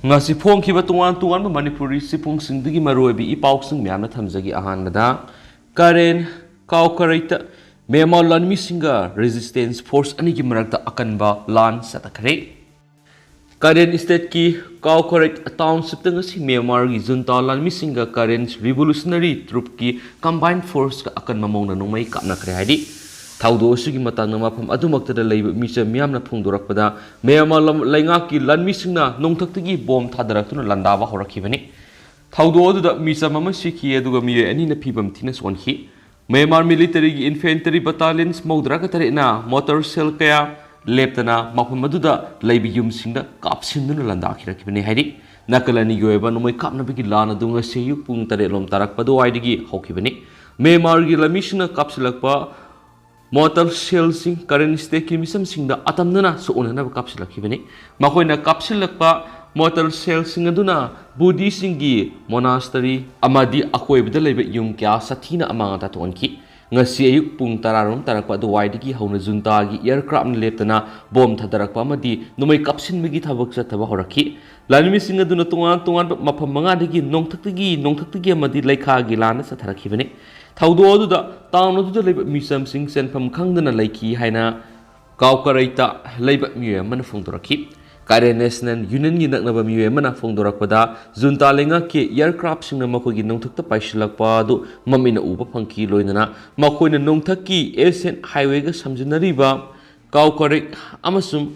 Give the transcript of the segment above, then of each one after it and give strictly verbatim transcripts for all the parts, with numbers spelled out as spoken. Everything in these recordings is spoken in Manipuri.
ꯉꯁꯤ ꯐꯣꯡꯈꯤꯕ ꯇꯣꯉꯥꯟ ꯇꯣꯉꯥꯟꯕ ꯃꯅꯤꯄꯨꯔꯤ ꯆꯦꯐꯣꯡꯁꯤꯡꯗꯒꯤ ꯃꯔꯨꯑꯣꯏꯕ ꯏ ꯄꯥꯎꯁꯤꯡ ꯃꯌꯥꯝꯅ ꯊꯝꯖꯒꯦ꯫ ꯑꯍꯥꯟꯕꯗ, ꯀꯔꯦꯟ ꯀꯥꯎꯀꯔꯩꯇ ꯃ꯭ꯌꯥꯟꯃꯥꯔ ꯂꯥꯟꯃꯤꯁꯤꯡꯒ ꯔꯦꯖꯤꯁꯇꯦꯟꯁ ꯐꯣꯔꯁ ꯑꯅꯤꯒꯤ ꯃꯔꯛꯇ ꯑꯀꯟꯕ ꯂꯥꯟ ꯆꯠꯊꯈ꯭ꯔꯦ꯫ ꯀꯔꯦꯟ ꯏꯁꯇꯦꯠꯀꯤ ꯀꯥꯎꯀꯔꯩ ꯇꯥꯎꯟꯁꯤꯞꯇ ꯉꯁꯤ ꯃ꯭ꯌꯥꯟꯃꯥꯔꯒꯤ ꯖꯨꯟꯇꯥ ꯂꯥꯟꯃꯤꯁꯤꯡꯒ ꯀꯔꯦꯟ ꯔꯤꯚꯣꯂꯨꯁꯅꯔꯤ ꯇ꯭ꯔꯨꯞꯀꯤ ꯀꯝꯕꯥꯏꯟ ꯐꯣꯔꯁꯀ ꯑꯀꯟꯕ ꯃꯑꯣꯡꯗ ꯅꯣꯡꯃꯩ ꯀꯥꯞꯅꯈ꯭ꯔꯦ ꯍꯥꯏꯔꯤ꯫ ꯊꯧꯗꯣꯛ ꯑꯁꯤꯒꯤ ꯃꯇꯥꯡꯗ ꯃꯐꯝ ꯑꯗꯨꯃꯛꯇꯗ ꯂꯩꯕ ꯃꯤꯆꯝ ꯃꯤꯌꯥꯝꯅ ꯐꯣꯡꯗꯣꯔꯛꯄꯗ, ꯃ꯭ꯌꯥꯟꯃꯥꯔ ꯂꯝ-, ꯂꯩꯉꯥꯛꯀꯤ ꯂꯥꯟꯃꯤꯁꯤꯡꯅ ꯅꯣꯡꯊꯛꯇꯒꯤ ꯕꯣꯝ ꯊꯥꯗꯔꯛꯇꯨꯅ ꯂꯥꯟꯗꯥꯕ ꯍꯧꯔꯛꯈꯤꯕꯅꯤ꯫ ꯊꯧꯗꯣꯛ ꯑꯗꯨꯗ ꯃꯤꯆꯝ ꯑꯃ ꯁꯤꯈꯤ, ꯑꯗꯨꯒ ꯃꯤꯑꯣꯏ ꯑꯅꯤꯅ ꯐꯤꯕꯝ ꯊꯤꯅ ꯁꯣꯟꯈꯤ꯫ ꯃ꯭ꯌꯥꯟꯃꯥꯔ ꯃꯤꯂꯤꯇꯔꯤꯒꯤ ꯏꯟꯐꯦꯟꯇꯔꯤ ꯕꯠꯇꯥꯂꯤꯌꯟꯁ ꯃꯧꯗ꯭ꯔꯥꯒ ꯇꯔꯦꯠꯅ ꯃꯣꯇꯔ ꯁꯦꯜ ꯀꯌꯥ ꯂꯦꯞꯇꯅ ꯃꯐꯝ ꯑꯗꯨꯗ ꯂꯩꯕ ꯌꯨꯝꯁꯤꯡꯗ ꯀꯥꯞꯁꯤꯟꯗꯨꯅ ꯂꯥꯟꯗꯥꯈꯤꯔꯛꯈꯤꯕꯅꯤ ꯍꯥꯏꯔꯤ꯫ ꯅꯥꯀꯜ ꯑꯅꯤꯒꯤ ꯑꯣꯏꯕ ꯅꯣꯡꯃꯩ ꯀꯥꯞꯅꯕꯒꯤ ꯂꯥꯟ ꯑꯗꯨ ꯉꯁꯤ ꯑꯌꯨꯛ ꯄꯨꯡ ꯇꯔꯦꯠ ꯂꯣꯝ ꯇꯥꯔꯛꯄ ꯑꯗꯨꯋꯥꯏꯗꯒꯤ ꯍꯧꯈꯤꯕꯅꯤ꯫ ꯃ꯭ꯌꯥꯟꯃꯥꯔꯒꯤ ꯂꯥꯟꯃꯤꯁꯤꯡꯅ ꯀꯥꯞꯁꯤꯜꯂꯛꯄ ꯃꯣꯇꯔ ꯁꯦꯜꯁꯤꯡ ꯀꯔꯦꯟ ꯏꯁꯇꯦꯠꯀꯤ ꯃꯤꯆꯝꯁꯤꯡꯗ ꯑꯇꯝꯅꯅ ꯁꯣꯛꯅꯅꯕ ꯀꯥꯞꯁꯤꯜꯂꯛꯈꯤꯕꯅꯤ꯫ ꯃꯈꯣꯏꯅ ꯀꯥꯞꯁꯤꯜꯂꯛꯄ ꯃꯣꯇꯔ ꯁꯦꯜꯁꯤꯡ ꯑꯗꯨꯅ ꯕꯨꯙꯤꯁꯤꯡꯒꯤ ꯃꯣꯅꯥꯁꯇꯔꯤ ꯑꯃꯗꯤ ꯑꯀꯣꯏꯕꯗ ꯂꯩꯕ ꯌꯨꯝ ꯀꯌꯥ ꯁꯥꯊꯤꯅ ꯑꯃꯥꯡ ꯑꯇꯥ ꯊꯣꯛꯍꯟꯈꯤ꯫ ꯉꯁꯤ ꯑꯌꯨꯛ ꯄꯨꯡ ꯇꯔꯥꯔꯣꯝ ꯇꯥꯔꯛꯄ ꯑꯗꯨꯋꯥꯏꯗꯒꯤ ꯍꯧꯅ ꯖꯨꯟꯇꯥꯒꯤ ꯑꯦꯌꯔꯀ꯭ꯔꯥꯐꯅ ꯂꯦꯞꯇꯅ ꯕꯣꯝ ꯊꯥꯗꯔꯛꯄ ꯑꯃꯗꯤ ꯅꯣꯡꯃꯩ ꯀꯥꯞꯁꯤꯟꯕꯒꯤ ꯊꯕꯛ ꯆꯠꯊꯕ ꯍꯧꯔꯛꯈꯤ꯫ ꯂꯥꯟꯃꯤꯁꯤꯡ ꯑꯗꯨꯅ ꯇꯣꯉꯥꯟ ꯇꯣꯉꯥꯟꯕ ꯃꯐꯝ ꯃꯉꯥꯗꯒꯤ ꯅꯣꯡꯊꯛꯇꯒꯤ, ꯅꯣꯡꯊꯛꯇꯒꯤ ꯑꯃꯗꯤ ꯂꯩꯈꯥꯒꯤ ꯂꯥꯟꯅ ꯆꯠꯊꯔꯛꯈꯤꯕꯅꯤ꯫ ꯊꯧꯗꯣꯛ ꯑꯗꯨꯗ ꯇꯥꯎꯟ ꯑꯗꯨꯗ ꯂꯩꯕ ꯃꯤꯆꯝꯁꯤꯡ ꯆꯦꯟꯐꯝ ꯈꯪꯗꯅ ꯂꯩꯈꯤ ꯍꯥꯏꯅ ꯀꯥꯎꯀꯔꯩꯇ ꯂꯩꯕ ꯃꯤꯑꯣꯏ ꯑꯃꯅ ꯐꯣꯡꯗꯣꯔꯛꯈꯤ꯫ ꯀꯥꯔꯦꯟ ꯅꯦꯁꯅꯦꯜ ꯌꯨꯅꯤꯌꯟꯒꯤ ꯅꯛꯅꯕ ꯃꯤꯑꯣꯏ ꯑꯃꯅ ꯐꯣꯡꯗꯣꯔꯛꯄꯗ, ꯖꯨꯟꯇꯥ ꯂꯩꯉꯥꯛꯀꯤ ꯑꯦꯌꯔꯀ꯭ꯔꯥꯐꯁꯤꯡꯅ ꯃꯈꯣꯏꯒꯤ ꯅꯣꯡꯊꯛꯇ ꯄꯥꯏꯁꯤꯜꯂꯛꯄ ꯑꯗꯨ ꯃꯃꯤꯠꯅ ꯎꯕ ꯐꯪꯈꯤ, ꯂꯣꯏꯅꯅ ꯃꯈꯣꯏꯅ ꯅꯣꯡꯊꯛꯀꯤ ꯑꯦꯁꯤꯌꯥꯟ ꯍꯥꯏꯋꯦꯒ ꯁꯝꯖꯤꯟꯅꯔꯤꯕ ꯀꯥꯎꯀꯔꯤꯛ ꯑꯃꯁꯨꯡ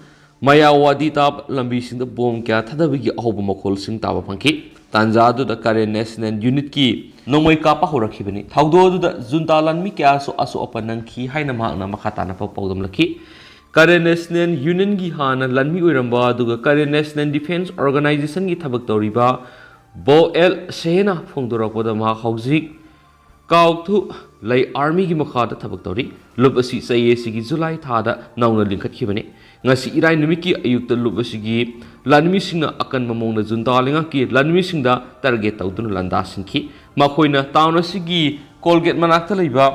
ꯃꯌꯥꯋꯥꯗꯤ ꯇꯥꯕ ꯂꯝꯕꯤꯁꯤꯡꯗ ꯕꯣꯝ ꯀꯌꯥ ꯊꯥꯗꯕꯒꯤ ꯑꯍꯧꯕ ꯃꯈꯣꯜꯁꯤꯡ ꯇꯥꯕ ꯐꯪꯈꯤ꯫ ꯇꯥꯟꯖꯥ ꯑꯗꯨꯗ ꯀꯥꯔꯦꯟ ꯅꯦꯁꯅꯦꯜ ꯌꯨꯅꯤꯠꯀꯤ ꯅꯣꯡꯃꯩ ꯀꯥꯞꯄ ꯍꯧꯔꯛꯈꯤꯕꯅꯤ꯫ ꯊꯧꯗꯣꯛ ꯑꯗꯨꯗ ꯖꯨꯟꯇꯥ ꯂꯥꯟꯃꯤ ꯀꯌꯥꯁꯨ ꯑꯁꯣꯛ ꯑꯄꯟ ꯅꯪꯈꯤ ꯍꯥꯏꯅ ꯃꯍꯥꯛꯅ ꯃꯈꯥ ꯇꯥꯅ ꯄꯥꯎ ꯄꯥꯎꯗꯝꯂꯛꯈꯤ꯫ ꯀꯥꯔꯦꯟ ꯅꯦꯁꯅꯦꯜ ꯌꯨꯅꯤꯌꯟꯒꯤ ꯍꯥꯟꯅ ꯂꯥꯟꯃꯤ ꯑꯣꯏꯔꯝꯕ ꯑꯗꯨꯒ ꯀꯥꯔꯦꯟ ꯅꯦꯁꯅꯦꯜ ꯗꯤꯐꯦꯟꯁ ꯑꯣꯔꯒꯅꯥꯏꯖꯦꯁꯟꯒꯤ ꯊꯕꯛ ꯇꯧꯔꯤꯕ ꯕꯣ ꯑꯦꯜ ꯁꯦꯍꯦꯅ ꯐꯣꯡꯗꯣꯔꯛꯄꯗ, ꯃꯍꯥꯛ ꯍꯧꯖꯤꯛ ꯀꯥꯎꯊꯨ ꯂꯩ ꯑꯥꯔꯃꯤꯒꯤ ꯃꯈꯥꯗ ꯊꯕꯛ ꯇꯧꯔꯤ꯫ ꯂꯨꯞ ꯑꯁꯤ ꯆꯍꯤ ꯑꯁꯤꯒꯤ ꯖꯨꯂꯥꯏ ꯊꯥꯗ ꯅꯧꯅ ꯂꯤꯡꯈꯠꯈꯤꯕꯅꯤ꯫ ꯉꯁꯤ ꯏꯔꯥꯏ ꯅꯨꯃꯤꯠꯀꯤ ꯑꯌꯨꯛꯇ ꯂꯨꯞ ꯑꯁꯤꯒꯤ ꯂꯥꯟꯃꯤꯁꯤꯡꯅ ꯑꯀꯟꯕ ꯃꯑꯣꯡꯗ ꯖꯨꯟꯇꯥ ꯂꯩꯉꯥꯛꯀꯤ ꯂꯥꯟꯃꯤꯁꯤꯡꯗ ꯇꯥꯔꯒꯦꯠ ꯇꯧꯗꯨꯅ ꯂꯥꯟꯗꯥꯁꯤꯟꯈꯤ꯫ ꯃꯈꯣꯏꯅ ꯇꯥꯎꯟ ꯑꯁꯤꯒꯤ ꯀꯣꯜꯒꯦꯠ ꯃꯅꯥꯛꯇ ꯂꯩꯕ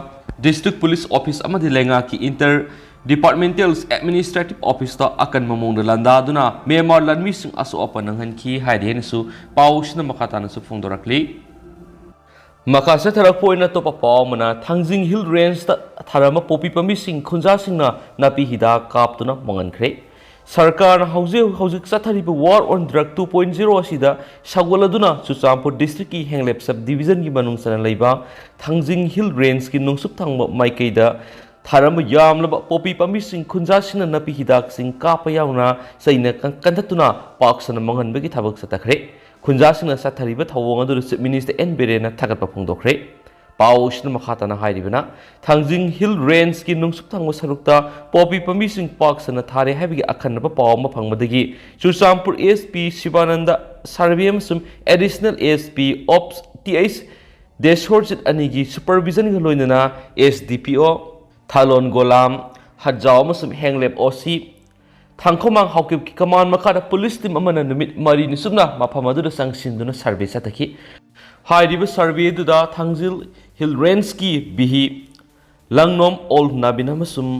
ꯗꯤꯁꯇ꯭ꯔꯤꯛ ꯄꯨꯂꯤꯁ ꯑꯣꯐꯤꯁ ꯑꯃꯗꯤ ꯂꯩꯉꯥꯛꯀꯤ ꯏꯟꯇꯔ Departmental Administrative Office ꯇ ꯑꯀꯟꯕ ꯃꯑꯣꯡꯗ ꯂꯥꯟꯗꯥꯗꯨꯅ ꯃ꯭ꯌꯥꯟꯃꯥꯔ ꯂꯥꯟꯃꯤꯁꯤꯡ ꯑꯁꯣꯛ ꯑꯄꯟ ꯅꯪꯍꯟꯈꯤ ꯍꯥꯏꯔꯤ ꯍꯥꯏꯅꯁꯨ ꯄꯥꯎꯁꯤꯅ ꯃꯈꯥ ꯇꯥꯅꯁꯨ ꯐꯣꯡꯗꯣꯔꯛꯂꯤ꯫ ꯃꯈꯥ ꯆꯠꯊꯔꯛꯄ ꯑꯣꯏꯅ ꯑꯇꯣꯞꯄ ꯄꯥꯎ ꯑꯃꯅ, ꯊꯥꯡꯖꯤꯡ ꯍꯤꯜ ꯔꯦꯟꯖꯇ ꯊꯥꯔꯝꯕ ꯄꯣꯄꯤ ꯄꯥꯝꯕꯤꯁꯤꯡ ꯈꯨꯟꯖꯥꯁꯤꯡꯅ ꯅꯥꯄꯤ ꯍꯤꯗꯥꯛ ꯀꯥꯞꯇꯨꯅ ꯃꯥꯡꯍꯟꯈ꯭ꯔꯦ꯫ ꯁꯔꯀꯥꯔꯅ ꯍꯧꯖꯤꯛ ꯍꯧꯖꯤꯛ ꯆꯠꯊꯔꯤꯕ War on Drug two point zero ꯑꯁꯤꯗ ꯁꯧꯒꯠꯂꯗꯨꯅ ꯆꯨꯔꯆꯥꯟꯄꯨꯔ ꯗꯤꯁꯇ꯭ꯔꯤꯛꯀꯤ ꯍꯦꯡꯂꯦꯞ ꯁꯕ ꯗꯤꯕꯤꯖꯟꯒꯤ ꯃꯅꯨꯡ ꯆꯟꯅ ꯂꯩꯕ ꯊꯥꯡꯖꯤꯡ ꯍꯤꯜ ꯔꯦꯟꯖꯀꯤ ꯅꯣꯡꯆꯨꯞ ꯊꯪꯕ ꯃꯥꯏꯀꯩꯗ ꯊꯥꯔꯝꯕ ꯌꯥꯝꯂꯕ ꯄꯣꯄꯤ ꯄꯥꯝꯕꯤꯁꯤꯡ ꯈꯨꯟꯖꯥꯁꯤꯡꯅ ꯅꯥꯄꯤ ꯍꯤꯗꯥꯛꯁꯤꯡ ꯀꯥꯞꯄ ꯌꯥꯎꯅ ꯆꯩꯅ ꯀꯟ-, ꯀꯟꯊꯠꯇꯨꯅ ꯄꯥꯛ ꯁꯟꯅ ꯃꯥꯡꯍꯟꯕꯒꯤ ꯊꯕꯛ ꯆꯠꯊꯈ꯭ꯔꯦ꯫ ꯈꯨꯟꯖꯥꯁꯤꯡꯅ ꯆꯠꯊꯔꯤꯕ ꯊꯧꯑꯣꯡ ꯑꯗꯨꯗ ꯆꯤꯐ ꯃꯤꯅꯤꯁꯇꯔ ꯑꯦꯟ ꯕꯤꯔꯦꯟꯅ ꯊꯥꯒꯠꯄ ꯐꯣꯡꯗꯣꯛꯈ꯭ꯔꯦ꯫ ꯄꯥꯎ ꯑꯁꯤꯅ ꯃꯈꯥ ꯇꯥꯅ ꯍꯥꯏꯔꯤꯕꯅ, ꯊꯥꯡꯖꯤꯡ ꯍꯤꯜ ꯔꯦꯟꯖꯀꯤ ꯅꯣꯡꯆꯨꯞ ꯊꯪꯕ ꯁꯔꯨꯛꯇ ꯄꯣꯄꯤ ꯄꯥꯝꯕꯤꯁꯤꯡ ꯄꯥꯛ ꯁꯟꯅ ꯊꯥꯔꯦ ꯍꯥꯏꯕꯒꯤ ꯑꯈꯟꯅꯕ ꯄꯥꯎ ꯑꯃ ꯐꯪꯕꯗꯒꯤ ꯆꯨꯔꯆꯥꯟꯄꯨꯔ ꯑꯦꯁ ꯄꯤ ꯁꯤꯕꯥꯅꯟꯗ ꯁꯥꯔꯚꯦ ꯑꯃꯁꯨꯡ additional S P ops T H Desorjit ꯑꯅꯤꯒꯤ ꯁꯨꯄꯔꯚꯤꯖꯟꯒ ꯂꯣꯏꯅꯅ ꯑꯦꯁ ꯗꯤ ꯄꯤ ꯑꯣ ꯊꯥꯂꯣꯟ ꯒꯣꯂꯥꯝ ꯍꯠꯖꯥꯎ ꯑꯃꯁꯨꯡ ꯍꯦꯡꯂꯦꯞ ꯑꯣ ꯁꯤ ꯊꯥꯡꯈꯣꯃꯥꯡ ꯍꯥꯎꯀꯤꯞꯀꯤ ꯀꯃꯥꯟ ꯃꯈꯥꯗ ꯄꯨꯂꯤꯁ ꯇꯤꯝ ꯑꯃꯅ ꯅꯨꯃꯤꯠ ꯃꯔꯤꯅꯤ ꯆꯨꯞꯅ ꯃꯐꯝ ꯑꯗꯨꯗ ꯆꯪꯁꯤꯟꯗꯨꯅ ꯁꯔꯚꯦ ꯆꯠꯊꯈꯤ꯫ ꯍꯥꯏꯔꯤꯕ ꯁꯔꯚꯦ ꯑꯗꯨꯗ ꯊꯥꯡꯖꯤꯜ ꯍꯤꯜ ꯔꯦꯟꯖꯀꯤ ꯕꯤꯍꯤ, ꯂꯪꯅꯣꯝ, ꯑꯣꯜ ꯅꯥꯕꯤꯟ ꯑꯃꯁꯨꯡ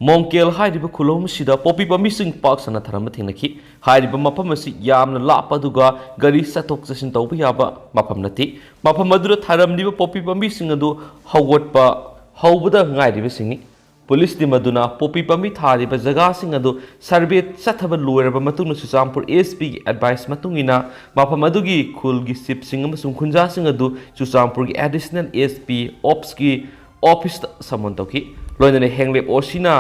ꯃꯣꯡꯀꯦꯜ ꯍꯥꯏꯔꯤꯕ ꯈꯨꯜ ꯑꯍꯨꯝꯁꯤꯗ ꯄꯣꯄꯤ ꯄꯥꯝꯕꯤꯁꯤꯡ ꯄꯥꯛ ꯁꯟꯅ ꯊꯥꯔꯝꯕ ꯊꯦꯡꯅꯈꯤ꯫ ꯍꯥꯏꯔꯤꯕ ꯃꯐꯝ ꯑꯁꯤ ꯌꯥꯝꯅ ꯂꯥꯞꯄ ꯑꯗꯨꯒ ꯒꯥꯔꯤ ꯆꯠꯊꯣꯛ ꯆꯠꯁꯤꯟ ꯇꯧꯕ ꯌꯥꯕ ꯃꯐꯝ ꯅꯠꯇꯦ꯫ ꯃꯐꯝ ꯑꯗꯨꯗ ꯊꯥꯔꯝꯂꯤꯕ ꯄꯣꯄꯤ ꯄꯥꯝꯕꯤꯁꯤꯡ ꯑꯗꯨ ꯍꯧꯒꯠꯄ ꯍꯧꯕꯗ ꯉꯥꯏꯔꯤꯕꯁꯤꯡꯅꯤ꯫ ꯄꯨꯂꯤꯁ ꯇꯤꯝ ꯑꯗꯨꯅ ꯄꯣꯄꯤ ꯄꯥꯝꯕꯤ ꯊꯥꯔꯤꯕ ꯖꯒꯥꯁꯤꯡ ꯑꯗꯨ ꯁꯔꯚꯦ ꯆꯠꯊꯕ ꯂꯣꯏꯔꯕ ꯃꯇꯨꯡꯗ ꯆꯨꯔꯆꯥꯟꯄꯨꯔ ꯑꯦꯁ ꯄꯤꯒꯤ ꯑꯦꯗꯚꯥꯏꯁ ꯃꯇꯨꯡ ꯏꯟꯅ ꯃꯐꯝ ꯑꯗꯨꯒꯤ ꯈꯨꯜꯒꯤ ꯆꯤꯐꯁꯤꯡ ꯑꯃꯁꯨꯡ ꯈꯨꯟꯖꯥꯁꯤꯡ ꯑꯗꯨ ꯆꯨꯔꯆꯥꯟꯄꯨꯔꯒꯤ ꯑꯦꯗꯤꯁꯅꯦꯜ ꯑꯦꯁ ꯄꯤ ꯑꯣꯞꯁꯀꯤ ꯑꯣꯐꯤꯁꯇ ꯁꯃꯟ ꯇꯧꯈꯤ꯫ ꯂꯣꯏꯅꯅ ꯍꯦꯡꯂꯦꯞ ꯑꯣ ꯁꯤꯅ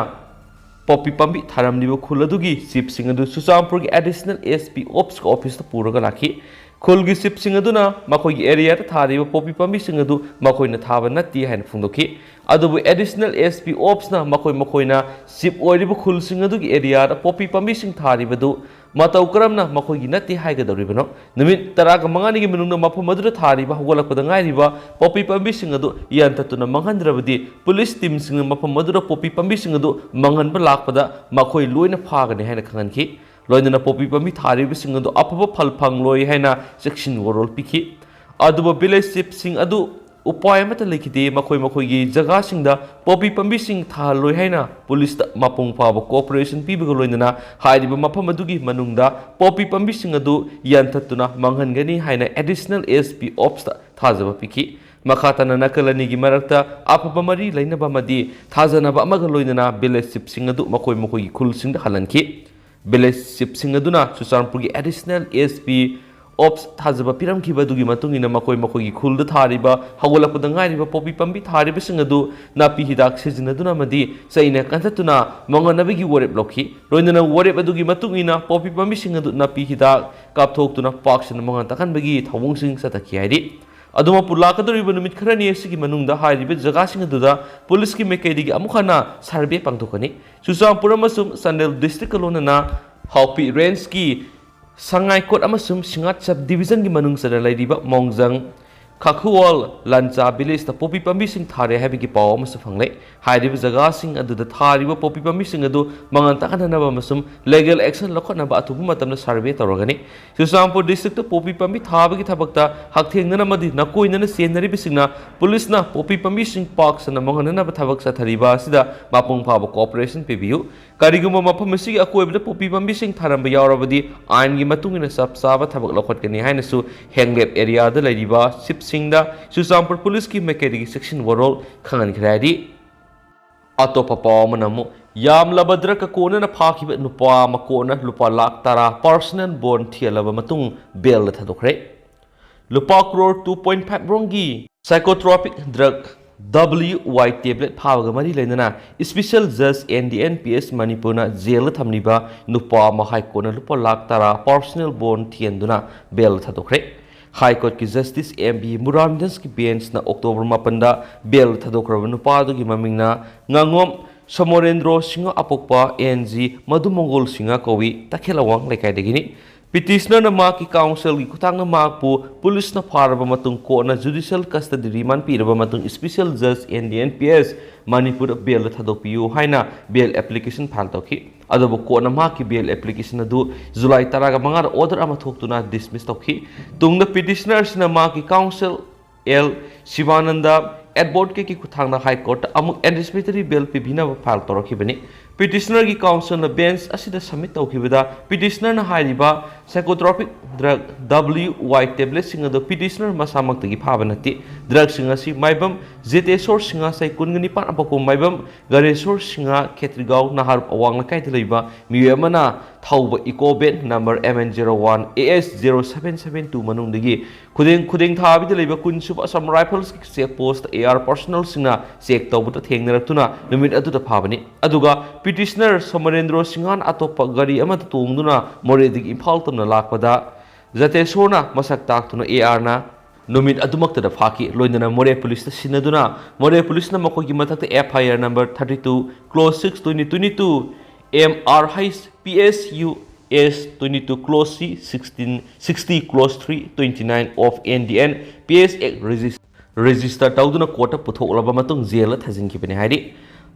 ꯄꯣꯄꯤ ꯄꯥꯝꯕꯤ ꯊꯥꯔꯝꯂꯤꯕ ꯈꯨꯜ ꯑꯗꯨꯒꯤ ꯆꯤꯐꯁꯤꯡ ꯑꯗꯨ ꯆꯨꯔꯆꯥꯟꯄꯨꯔꯒꯤ ꯑꯦꯗꯤꯁꯅꯦꯜ ꯑꯦꯁ ꯄꯤ ꯑꯣꯞꯁꯀꯤ ꯑꯣꯐꯤꯁꯇ ꯄꯨꯔꯒ ꯂꯥꯛꯈꯤ꯫ ꯈꯨꯜꯒꯤ ꯆꯤꯐꯁꯤꯡ ꯑꯗꯨꯅ ꯃꯈꯣꯏꯒꯤ ꯑꯦꯔꯤꯌꯥꯗ ꯊꯥꯔꯤꯕ ꯄꯣꯄꯤ ꯄꯥꯝꯕꯤꯁꯤꯡ ꯑꯗꯨ ꯃꯈꯣꯏꯅ ꯊꯥꯕ ꯅꯠꯇꯦ ꯍꯥꯏꯅ ꯐꯣꯡꯗꯣꯛꯈꯤ꯫ ꯑꯗꯨꯕꯨ ꯑꯦꯗꯤꯁꯅꯦꯜ ꯑꯦꯁ ꯄꯤ ꯑꯣꯞꯁꯅ ꯃꯈꯣꯏ ꯃꯈꯣꯏꯅ ꯆꯤꯐ ꯑꯣꯏꯔꯤꯕ ꯈꯨꯜꯁꯤꯡ ꯑꯗꯨꯒꯤ ꯑꯦꯔꯤꯌꯥꯗ ꯄꯣꯄꯤ ꯄꯥꯝꯕꯤꯁꯤꯡ ꯊꯥꯔꯤꯕꯗꯨ ꯃꯇꯧ ꯀꯔꯝꯅ ꯃꯈꯣꯏꯒꯤ ꯅꯠꯇꯦ ꯍꯥꯏꯒꯗꯧꯔꯤꯕꯅꯣ? ꯅꯨꯃꯤꯠ ꯇꯔꯥꯒ ꯃꯉꯥꯅꯤꯒꯤ ꯃꯅꯨꯡꯗ ꯃꯐꯝ ꯑꯗꯨꯗ ꯊꯥꯔꯤꯕ ꯍꯧꯒꯠꯂꯛꯄꯗ ꯉꯥꯏꯔꯤꯕ ꯄꯣꯄꯤ ꯄꯥꯝꯕꯤꯁꯤꯡ ꯑꯗꯨ ꯌꯥꯟꯊꯠꯇꯨꯅ ꯃꯥꯡꯍꯟꯗ꯭ꯔꯕꯗꯤ ꯄꯨꯂꯤꯁ ꯇꯤꯝꯁꯤꯡꯅ ꯃꯐꯝ ꯑꯗꯨꯗ ꯄꯣꯄꯤ ꯄꯥꯝꯕꯤꯁꯤꯡ ꯑꯗꯨ ꯃꯥꯡꯍꯟꯕ ꯂꯥꯛꯄꯗ ꯃꯈꯣꯏ ꯂꯣꯏꯅ ꯐꯥꯒꯅꯤ ꯍꯥꯏꯅ ꯈꯪꯍꯟꯈꯤ꯫ ꯂꯣꯏꯅꯅ ꯄꯣꯄꯤ ꯄꯥꯝꯕꯤ ꯊꯥꯔꯤꯕꯁꯤꯡ ꯑꯗꯨ ꯑꯐꯕ ꯐꯜ ꯐꯪꯂꯣꯏ ꯍꯥꯏꯅ ꯆꯦꯛꯁꯤꯟ ꯋꯥꯔꯣꯜ ꯄꯤꯈꯤ꯫ ꯑꯗꯨꯕꯨ ꯚꯤꯂꯦꯖ ꯆꯤꯐꯁꯤꯡ ꯑꯗꯨ ꯎꯄꯥꯏ ꯑꯃꯠꯇ ꯂꯩꯈꯤꯗꯦ꯫ ꯃꯈꯣꯏ ꯃꯈꯣꯏꯒꯤ ꯖꯒꯥꯁꯤꯡꯗ ꯄꯣꯄꯤ ꯄꯥꯝꯕꯤꯁꯤꯡ ꯊꯥꯍꯜꯂꯣꯏ ꯍꯥꯏꯅ ꯄꯨꯂꯤꯁꯇ ꯃꯄꯨꯡ ꯐꯥꯕ cooperation ꯄꯤꯕꯒ ꯂꯣꯏꯅꯅ ꯍꯥꯏꯔꯤꯕ ꯃꯐꯝ ꯑꯗꯨꯒꯤ ꯃꯅꯨꯡꯗ ꯄꯣꯄꯤ ꯄꯥꯝꯕꯤꯁꯤꯡ ꯑꯗꯨ ꯌꯥꯟꯊꯠꯇꯨꯅ ꯃꯥꯡꯍꯟꯒꯅꯤ ꯍꯥꯏꯅ Additional SP Opsꯇ ꯊꯥꯖꯕ ꯄꯤꯈꯤ꯫ ꯃꯈꯥ ꯇꯥꯅ ꯅꯥꯀꯜ ꯑꯅꯤꯒꯤ ꯃꯔꯛꯇ ꯑꯐꯕ ꯃꯔꯤ ꯂꯩꯅꯕ ꯑꯃꯗꯤ ꯊꯥꯖꯅꯕ ꯑꯃꯒ ꯂꯣꯏꯅꯅ village chiefꯁꯤꯡ ꯑꯗꯨ ꯃꯈꯣꯏ ꯃꯈꯣꯏꯒꯤ ꯈꯨꯜꯁꯤꯡꯗ ꯍꯜꯍꯟꯈꯤ꯫ Village chiefꯁꯤꯡ ꯑꯗꯨꯅ ꯆꯨꯔꯆꯥꯟꯄꯨꯔꯒꯤ Additional SP Ops ꯊꯥꯖꯕ ꯄꯤꯔꯝꯈꯤꯕ ꯑꯗꯨꯒꯤ ꯃꯇꯨꯡ ꯏꯟꯅ ꯃꯈꯣꯏ ꯃꯈꯣꯏꯒꯤ ꯈꯨꯜꯗ ꯊꯥꯔꯤꯕ, ꯍꯧꯒꯠꯂꯛꯄꯗ ꯉꯥꯏꯔꯤꯕ ꯄꯣꯄꯤ ꯄꯥꯝꯕꯤ ꯊꯥꯔꯤꯕꯁꯤꯡ ꯑꯗꯨ ꯅꯥꯄꯤ ꯍꯤꯗꯥꯛ ꯁꯤꯖꯤꯟꯅꯗꯨꯅ ꯑꯃꯗꯤ ꯆꯩꯅ ꯀꯟꯊꯠꯇꯨꯅ ꯃꯥꯡꯍꯟꯅꯕꯒꯤ ꯋꯥꯔꯦꯞ ꯂꯧꯈꯤ꯫ ꯂꯣꯏꯅꯅ ꯋꯥꯔꯦꯞ ꯑꯗꯨꯒꯤ ꯃꯇꯨꯡ ꯏꯟꯅ ꯄꯣꯄꯤ ꯄꯥꯝꯕꯤꯁꯤꯡ ꯑꯗꯨ ꯅꯥꯄꯤ ꯍꯤꯗꯥꯛ ꯀꯥꯞꯊꯣꯛꯇꯨꯅ ꯄꯥꯛ ꯁꯟꯅ ꯃꯥꯡꯍꯟ ꯇꯥꯛꯍꯟꯕꯒꯤ ꯊꯧꯑꯣꯡꯁꯤꯡ ꯆꯠꯊꯈꯤ ꯍꯥꯏꯔꯤ꯫ ꯑꯗꯨꯃꯛꯄꯨ, ꯂꯥꯛꯀꯗꯧꯔꯤꯕ ꯅꯨꯃꯤꯠ ꯈꯔꯅꯤ ꯑꯁꯤꯒꯤ ꯃꯅꯨꯡꯗ ꯍꯥꯏꯔꯤꯕ ꯖꯒꯥꯁꯤꯡ ꯑꯗꯨꯗ ꯄꯨꯂꯤꯁꯀꯤ ꯃꯥꯏꯀꯩꯗꯒꯤ ꯑꯃꯨꯛ ꯍꯟꯅ survey ꯄꯥꯡꯊꯣꯛꯀꯅꯤ꯫ ꯆꯨꯔꯆꯥꯟꯄꯨꯔ ꯑꯃꯁꯨꯡ ꯆꯥꯟꯗꯦꯜ districtꯀ ꯂꯣꯏꯅꯅ ꯍꯥꯎꯄꯤ rangeꯀꯤ ꯁꯉꯥꯏꯀꯣꯠ ꯑꯃꯁꯨꯡ ꯁꯤꯡꯉꯥꯠ sub divisionꯒꯤ ꯃꯅꯨꯡ ꯆꯟꯅ ꯂꯩꯔꯤꯕ ꯃꯣꯡꯖꯪ, ꯈꯥꯈꯨꯋꯥꯜ, ꯂꯟꯆꯥ villageꯇ ꯄꯣꯄꯤ ꯄꯥꯝꯕꯤꯁꯤꯡ ꯊꯥꯔꯦ ꯍꯥꯏꯕꯒꯤ ꯄꯥꯎ ꯑꯃꯁꯨ ꯐꯪꯂꯦ꯫ ꯍꯥꯏꯔꯤꯕ ꯖꯒꯥꯁꯤꯡ ꯑꯗꯨꯗ ꯊꯥꯔꯤꯕ ꯄꯣꯄꯤ ꯄꯥꯝꯕꯤꯁꯤꯡ ꯑꯗꯨ ꯃꯥꯡꯍꯟ ꯇꯥꯛꯍꯟꯗꯅꯕ ꯑꯃꯁꯨꯡ legal action ꯂꯧꯈꯠꯅꯕ ꯑꯊꯨꯕ ꯃꯇꯝꯗ survey ꯇꯧꯔꯒꯅꯤ꯫ ꯆꯨꯔꯆꯥꯟꯄꯨꯔ districtꯇ ꯄꯣꯄꯤ ꯄꯥꯝꯕꯤ ꯊꯥꯕꯒꯤ ꯊꯕꯛꯇ ꯍꯛꯊꯦꯡꯅꯅ ꯑꯃꯗꯤ ꯅꯥꯀꯣꯏꯅꯅ ꯆꯦꯟꯅꯔꯤꯕꯁꯤꯡꯅ ꯄꯨꯂꯤꯁꯅ ꯄꯣꯄꯤ ꯄꯥꯝꯕꯤꯁꯤꯡ ꯄꯥꯛ ꯁꯟꯅ ꯃꯥꯡꯍꯟꯅꯅꯕ ꯊꯕꯛ ꯆꯠꯊꯔꯤꯕ ꯑꯁꯤꯗ ꯃꯄꯨꯡ ꯐꯥꯕ cooperation ꯄꯤꯕꯤꯌꯨ꯫ ꯀꯔꯤꯒꯨꯝꯕ ꯃꯐꯝ ꯑꯁꯤꯒꯤ ꯑꯀꯣꯏꯕꯗ ꯄꯣꯄꯤ ꯄꯥꯝꯕꯤꯁꯤꯡ ꯊꯥꯔꯝꯕ ꯌꯥꯎꯔꯕꯗꯤ ꯑꯥꯏꯟꯒꯤ ꯃꯇꯨꯡ ꯏꯟꯅ ꯆꯞ ꯆꯥꯕ ꯊꯕꯛ ꯂꯧꯈꯠꯀꯅꯤ ꯍꯥꯏꯅꯁꯨ ꯍꯦꯡꯂꯦꯞ areaꯗ ꯂꯩꯔꯤꯕ chiefꯁꯤꯡꯗ ꯆꯨꯔꯆꯥꯟꯄꯨꯔ ꯄꯨꯂꯤꯁꯀꯤ ꯃꯥꯏꯀꯩꯗꯒꯤ ꯆꯦꯛꯁꯤꯟ ꯋꯥꯔꯣꯜ ꯈꯪꯍꯟꯈ꯭ꯔꯦ ꯍꯥꯏꯔꯤ꯫ ꯑꯇꯣꯞꯄ ꯄꯥꯎ ꯑꯃꯅ ꯑꯃꯨꯛ, ꯌꯥꯝꯂꯕ drugꯀ ꯀꯣꯟꯅꯅ ꯐꯥꯈꯤꯕ ꯅꯨꯄꯥ ꯑꯃ ꯀꯣꯟꯅ ꯂꯨꯄꯥ ꯂꯥꯈ ꯇꯔꯥ personal bond ꯊꯤꯍꯜꯂꯕ ꯃꯇꯨꯡ bailꯗ ꯊꯥꯗꯣꯛꯈ꯭ꯔꯦ꯫ ꯂꯨꯄꯥ crore two point five ꯔꯣꯝꯒꯤ psychotropic drug WY tablet ꯐꯥꯕꯒ ꯃꯔꯤ ꯂꯩꯅꯅ special judge NDNPS ꯃꯅꯤꯄꯨꯔꯅ jailꯗ ꯊꯝꯂꯤꯕ ꯅꯨꯄꯥ ꯑꯃ ꯍꯥꯏ ꯀꯣꯔꯠꯅ ꯂꯨꯄꯥ ꯂꯥꯈ ꯇꯔꯥ personal bond ꯊꯤꯍꯟꯗꯨꯅ bailꯗ ꯊꯥꯗꯣꯛꯈ꯭ꯔꯦ꯫ ꯍꯥꯏ ꯀꯣꯔꯠꯀꯤ Justice M B ꯃꯨꯔꯥꯟꯗꯟꯁꯀꯤ benchꯅ October ꯃꯥꯄꯟꯗ bailꯗ ꯊꯥꯗꯣꯛꯈ꯭ꯔꯕ ꯅꯨꯄꯥ ꯑꯗꯨꯒꯤ ꯃꯃꯤꯡꯅ ꯉꯥꯉꯣꯝ ꯁꯣꯃꯣꯔꯦꯟꯗ꯭ꯔꯣ ꯁꯤꯡꯍ ꯑꯄꯣꯛꯄ NG ꯃꯙꯨꯃꯪꯒꯣꯜ ꯁꯤꯡꯍ ꯀꯧꯏ, ꯇꯈꯦꯜ ꯑꯋꯥꯡ ꯂꯩꯀꯥꯏꯗꯒꯤꯅꯤ꯫ Petitionerꯅ ꯃꯍꯥꯛꯀꯤ counselꯒꯤ ꯈꯨꯠꯊꯥꯡꯗ ꯃꯍꯥꯛꯄꯨ ꯄꯨꯂꯤꯁꯅ ꯐꯥꯔꯕ ꯃꯇꯨꯡ ꯀꯣꯔꯠꯅ judicial custody remand ꯄꯤꯔꯕ ꯃꯇꯨꯡ special judge NDNPS ꯃꯅꯤꯄꯨꯔꯗ bailꯗ ꯊꯥꯗꯣꯛꯄꯤꯌꯨ ꯍꯥꯏꯅ bail application file ꯇꯧꯈꯤ꯫ ꯑꯗꯨꯕꯨ ꯀꯣꯔꯠꯅ ꯃꯍꯥꯛꯀꯤ bail application ꯑꯗꯨ July ꯇꯔꯥꯒ ꯃꯉꯥꯗ order ꯑꯃ ꯊꯣꯛꯇꯨꯅ dismiss ꯇꯧꯈꯤ꯫ ꯇꯨꯡꯗ petitionerꯁꯤꯅ ꯃꯍꯥꯛꯀꯤ counsel ꯑꯦꯜ ꯁꯤꯕꯥꯅꯟꯗ ꯑꯦꯗꯚꯣꯀꯦꯠꯀꯤ ꯈꯨꯠꯊꯥꯡꯗ ꯍꯥꯏ ꯀꯣꯔꯠꯇ ꯑꯃꯨꯛ ꯑꯦꯟꯇꯤꯁꯤꯄꯦꯇꯔꯤ ꯕꯦꯜ ꯄꯤꯕꯤꯅꯕ ꯐꯥꯏꯜ ꯇꯧꯔꯛꯈꯤꯕꯅꯤ꯫ ꯄꯤꯇꯤꯁꯅꯔꯒꯤ ꯀꯥꯎꯟꯁꯤꯜꯅ ꯕꯦꯟꯆ ꯑꯁꯤꯗ ꯁꯕꯃꯤꯠ ꯇꯧꯈꯤꯕꯗ, ꯄꯤꯇꯤꯁꯅꯔꯅ ꯍꯥꯏꯔꯤꯕ ꯁꯥꯏꯀꯣꯇ꯭ꯔꯣꯄꯤꯛ ꯗ꯭ꯔꯒ ꯗꯕ꯭ꯂꯤꯌꯨ ꯋꯥꯏ ꯇꯦꯕ꯭ꯂꯦꯠꯁꯤꯡ ꯑꯗꯨ ꯄꯤꯇꯤꯁꯅꯔ ꯃꯁꯥꯃꯛꯇꯒꯤ ꯐꯥꯕ ꯅꯠꯇꯦ꯫ ꯗ꯭ꯔꯒꯁꯤꯡ ꯑꯁꯤ ꯃꯥꯏꯕꯝ ꯖꯦꯇꯦꯁꯣꯔ ꯁꯤꯡꯍ, ꯆꯍꯤ ꯀꯨꯟꯒ ꯅꯤꯄꯥꯟ, ꯑꯄꯣꯛꯄ ꯃꯥꯏꯕꯝ ꯒꯔꯦꯁꯣꯔ ꯁꯤꯡꯍ, ꯈꯦꯇ꯭ꯔꯤꯒꯥꯎ ꯅꯍꯥꯔꯨꯞ ꯑꯋꯥꯡ ꯂꯩꯀꯥꯏꯗ ꯂꯩꯕ ꯃꯤꯑꯣꯏ ꯑꯃꯅ ꯊꯧꯕ ꯏꯀꯣ van number M N zero one A S zero seven seven two ꯃꯅꯨꯡꯗꯒꯤ ꯈꯨꯗꯦꯡ, ꯈꯨꯗꯦꯡ ꯊꯥꯕꯤꯗ ꯂꯩꯕ ꯀꯨꯟ ꯁꯨꯕ ꯑꯁꯥꯝ ꯔꯥꯏꯐꯜꯁꯀꯤ ꯆꯦꯛ ꯄꯣꯁꯇ ꯑꯦ ꯑꯥꯔ ꯄꯥꯔꯁꯣꯅꯦꯜꯁꯤꯡꯅ ꯆꯦꯛ ꯇꯧꯕꯗ ꯊꯦꯡꯅꯔꯛꯇꯨꯅ ꯅꯨꯃꯤꯠ ꯑꯗꯨꯗ ꯐꯥꯕꯅꯤ꯫ ꯑꯗꯨꯒ ꯄꯤꯇꯤꯁꯅꯔ ꯁꯣꯃꯔꯦꯟꯗ꯭ꯔꯣ ꯁꯤꯡꯍꯅ ꯑꯇꯣꯞꯄ ꯒꯥꯔꯤ ꯑꯃꯗ ꯇꯣꯡꯗꯨꯅ ꯃꯣꯔꯦꯗꯒꯤ ꯏꯝꯐꯥꯜ ꯇꯝꯅ ꯂꯥꯛꯄꯗ ꯖꯇꯦꯁꯣꯔꯅ ꯃꯁꯛ ꯇꯥꯛꯇꯨꯅ ꯑꯦ ꯑꯥꯔꯅ ꯅꯨꯃꯤꯠ ꯑꯗꯨꯃꯛꯇꯗ ꯐꯥꯈꯤ꯫ ꯂꯣꯏꯅꯅ ꯃꯣꯔꯦ ꯄꯨꯂꯤꯁꯇ ꯁꯤꯟꯅꯗꯨꯅ ꯃꯣꯔꯦ ꯄꯨꯂꯤꯁꯅ ꯃꯈꯣꯏꯒꯤ ꯃꯊꯛꯇ F I R number thirty two, clause six, twenty twenty two, M R H P S U S twenty two, clause C sixteen, sixty, clause three, twenty nine of N D N P S act ꯔꯦꯖꯤꯁ-, ꯔꯦꯖꯤꯁꯇꯔ ꯇꯧꯗꯨꯅ ꯀꯣꯔꯠꯇ ꯄꯨꯊꯣꯛꯂꯕ ꯃꯇꯨꯡ ꯖꯦꯜꯗ ꯊꯥꯖꯤꯟꯈꯤꯕꯅꯤ ꯍꯥꯏꯔꯤ꯫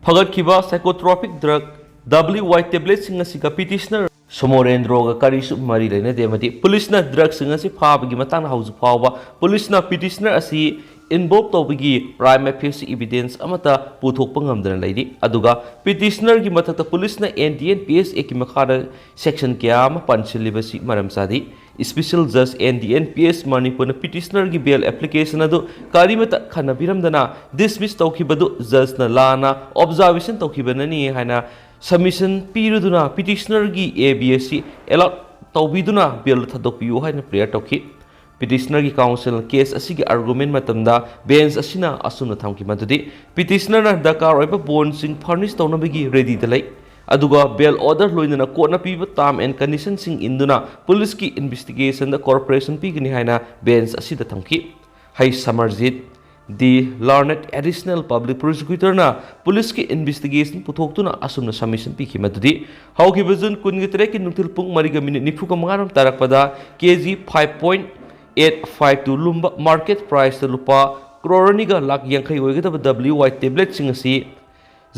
ꯐꯒꯠꯈꯤꯕ ꯁꯥꯏꯀꯣꯇ꯭ꯔꯣꯄꯤꯛ ꯗ꯭ꯔꯒ ꯗꯕ꯭ꯂꯤꯌꯨ ꯋꯥꯏ ꯇꯦꯕ꯭ꯂꯦꯠꯁꯤꯡ ꯑꯁꯤꯒ ꯄꯤꯇꯤꯁꯅꯔ ꯁꯣꯃꯣꯔꯦꯟꯗ꯭ꯔꯣꯒ ꯀꯔꯤꯁꯨ ꯃꯔꯤ ꯂꯩꯅꯗꯦ ꯑꯃꯗꯤ ꯄꯨꯂꯤꯁꯅ ꯗ꯭ꯔꯒꯁꯤꯡ ꯑꯁꯤ ꯐꯥꯕꯒꯤ ꯃꯇꯥꯡꯗ ꯍꯧꯖꯤꯛ ꯐꯥꯎꯕ ꯄꯨꯂꯤꯁꯅ ꯄꯤꯇꯤꯁꯅꯔ ꯑꯁꯤ ꯏꯟꯚꯣꯜꯕ ꯇꯧꯕꯒꯤ ꯄ꯭ꯔꯥꯏꯃꯥ ꯐꯦꯁꯤ ꯏꯚꯤꯗꯦꯟꯁ ꯑꯃꯠꯇ ꯄꯨꯊꯣꯛꯄ ꯉꯝꯗꯅ ꯂꯩꯔꯤ꯫ ꯑꯗꯨꯒ ꯄꯤꯇꯤꯁꯅꯔꯒꯤ ꯃꯊꯛꯇ ꯄꯨꯂꯤꯁꯅ ꯑꯦꯟ ꯗꯤ ꯑꯦꯟ ꯄꯤ ꯑꯦꯁ ꯑꯦꯛꯀꯤ ꯃꯈꯥꯗ ꯁꯦꯛꯁꯟ ꯀꯌꯥ ꯑꯃ ꯄꯥꯟꯁꯤꯜꯂꯤꯕꯁꯤ ꯃꯔꯝ ꯆꯥꯗꯦ꯫ ꯏꯁꯄꯤꯁꯦꯜ ꯖꯖ N D N P S ꯃꯅꯤꯄꯨꯔꯅ ꯄꯤꯇꯤꯁꯅꯔꯒꯤ ꯕꯦꯜ ꯑꯦꯄ꯭ꯂꯤꯀꯦꯁꯟ ꯑꯗꯨ ꯀꯔꯤꯃꯠꯇ ꯈꯟꯅꯕꯤꯔꯝꯗꯅ ꯗꯤꯁꯃꯤꯁ ꯇꯧꯈꯤꯕꯗꯨ ꯖꯖꯅ ꯂꯥꯟꯅ ꯑꯣꯕꯖꯥꯔꯕꯦꯁꯟ ꯇꯧꯈꯤꯕꯅꯅꯤ ꯍꯥꯏꯅ ꯁꯕꯃꯤꯁꯟ ꯄꯤꯔꯗꯨꯅ ꯄꯤꯇꯤꯁꯅꯔꯒꯤ ꯑꯦ ꯕꯤ ꯑꯁꯤ ꯑꯦꯂꯥꯎꯠ ꯇꯧꯕꯤꯗꯨꯅ ꯕꯦꯜ ꯊꯥꯗꯣꯛꯄꯤꯌꯨ ꯍꯥꯏꯅ ꯄ꯭ꯔꯦꯌꯔ ꯇꯧꯈꯤ꯫ ꯄꯤꯇꯤꯁꯅꯔꯒꯤ ꯀꯥꯎꯟꯁꯤꯜꯅ ꯀꯦꯁ ꯑꯁꯤꯒꯤ ꯑꯥꯔꯒꯨꯃꯦꯟ ꯃꯇꯝꯗ ꯕꯦꯟꯆ ꯑꯁꯤꯅ ꯑꯁꯨꯝꯅ ꯊꯝꯈꯤ ꯃꯗꯨꯗꯤ, ꯄꯤꯇꯤꯁꯅꯔꯅ ꯗꯔꯀꯥꯔ ꯑꯣꯏꯕ ꯕꯣꯟꯁꯤꯡ ꯐꯔꯅꯤꯁ ꯇꯧꯅꯕꯒꯤ ꯔꯦꯗꯤꯗ ꯂꯩ, ꯑꯗꯨꯒ ꯕꯦꯜ ꯑꯣꯔꯗꯔ ꯂꯣꯏꯅꯅ ꯀꯣꯔꯠꯅ ꯄꯤꯕ ꯇꯥꯔꯝ ꯑꯦꯟ ꯀꯟꯗꯤꯁꯟꯁꯤꯡ ꯏꯟꯗꯨꯅ ꯄꯨꯂꯤꯁꯀꯤ ꯏꯟꯚꯦꯁꯇꯤꯒꯦꯁꯟꯗ ꯀꯣꯑꯣꯄꯔꯦꯁꯟ ꯄꯤꯒꯅꯤ ꯍꯥꯏꯅ ꯕꯦꯟꯆ ꯑꯁꯤꯗ ꯊꯝꯈꯤ꯫ ꯍꯩꯆ ꯁꯃꯔꯖꯤꯠ, ꯗꯤ ꯂꯥꯔꯅꯦꯠ ꯑꯦꯗꯤꯁꯅꯦꯜ ꯄꯕ꯭ꯂꯤꯛ ꯄ꯭ꯔꯣꯁꯤꯀ꯭ꯌꯨꯇꯔꯅ ꯄꯨꯂꯤꯁꯀꯤ ꯏꯟꯚꯦꯁꯇꯤꯒꯦꯁꯟ ꯄꯨꯊꯣꯛꯇꯨꯅ ꯑꯁꯨꯝꯅ ꯁꯕꯃꯤꯁꯟ ꯄꯤꯈꯤ ꯃꯗꯨꯗꯤ, ꯍꯧꯈꯤꯕ ꯖꯨꯟ ꯀꯨꯟꯒ ꯇꯔꯦꯠꯀꯤ ꯅꯨꯡꯊꯤꯜ ꯄꯨꯡ ꯃꯔꯤꯒ ꯃꯤꯅꯤꯠ ꯅꯤꯐꯨꯒ ꯃꯉꯥꯔꯣꯝ ꯇꯥꯔꯛꯄꯗ K G five point eight five two ꯂꯨꯝꯕ ꯃꯥꯔꯀꯦꯠ ꯄ꯭ꯔꯥꯏꯁꯇ ꯂꯨꯄꯥ ꯀ꯭ꯔꯣꯔ ꯑꯅꯤꯒ ꯂꯥꯈ ꯌꯥꯡꯈꯩ ꯑꯣꯏꯒꯗꯕ ꯗꯕ꯭ꯂꯤꯌꯨ ꯋꯥꯏ ꯇꯦꯕ꯭ꯂꯦꯠꯁꯤꯡ ꯑꯁꯤ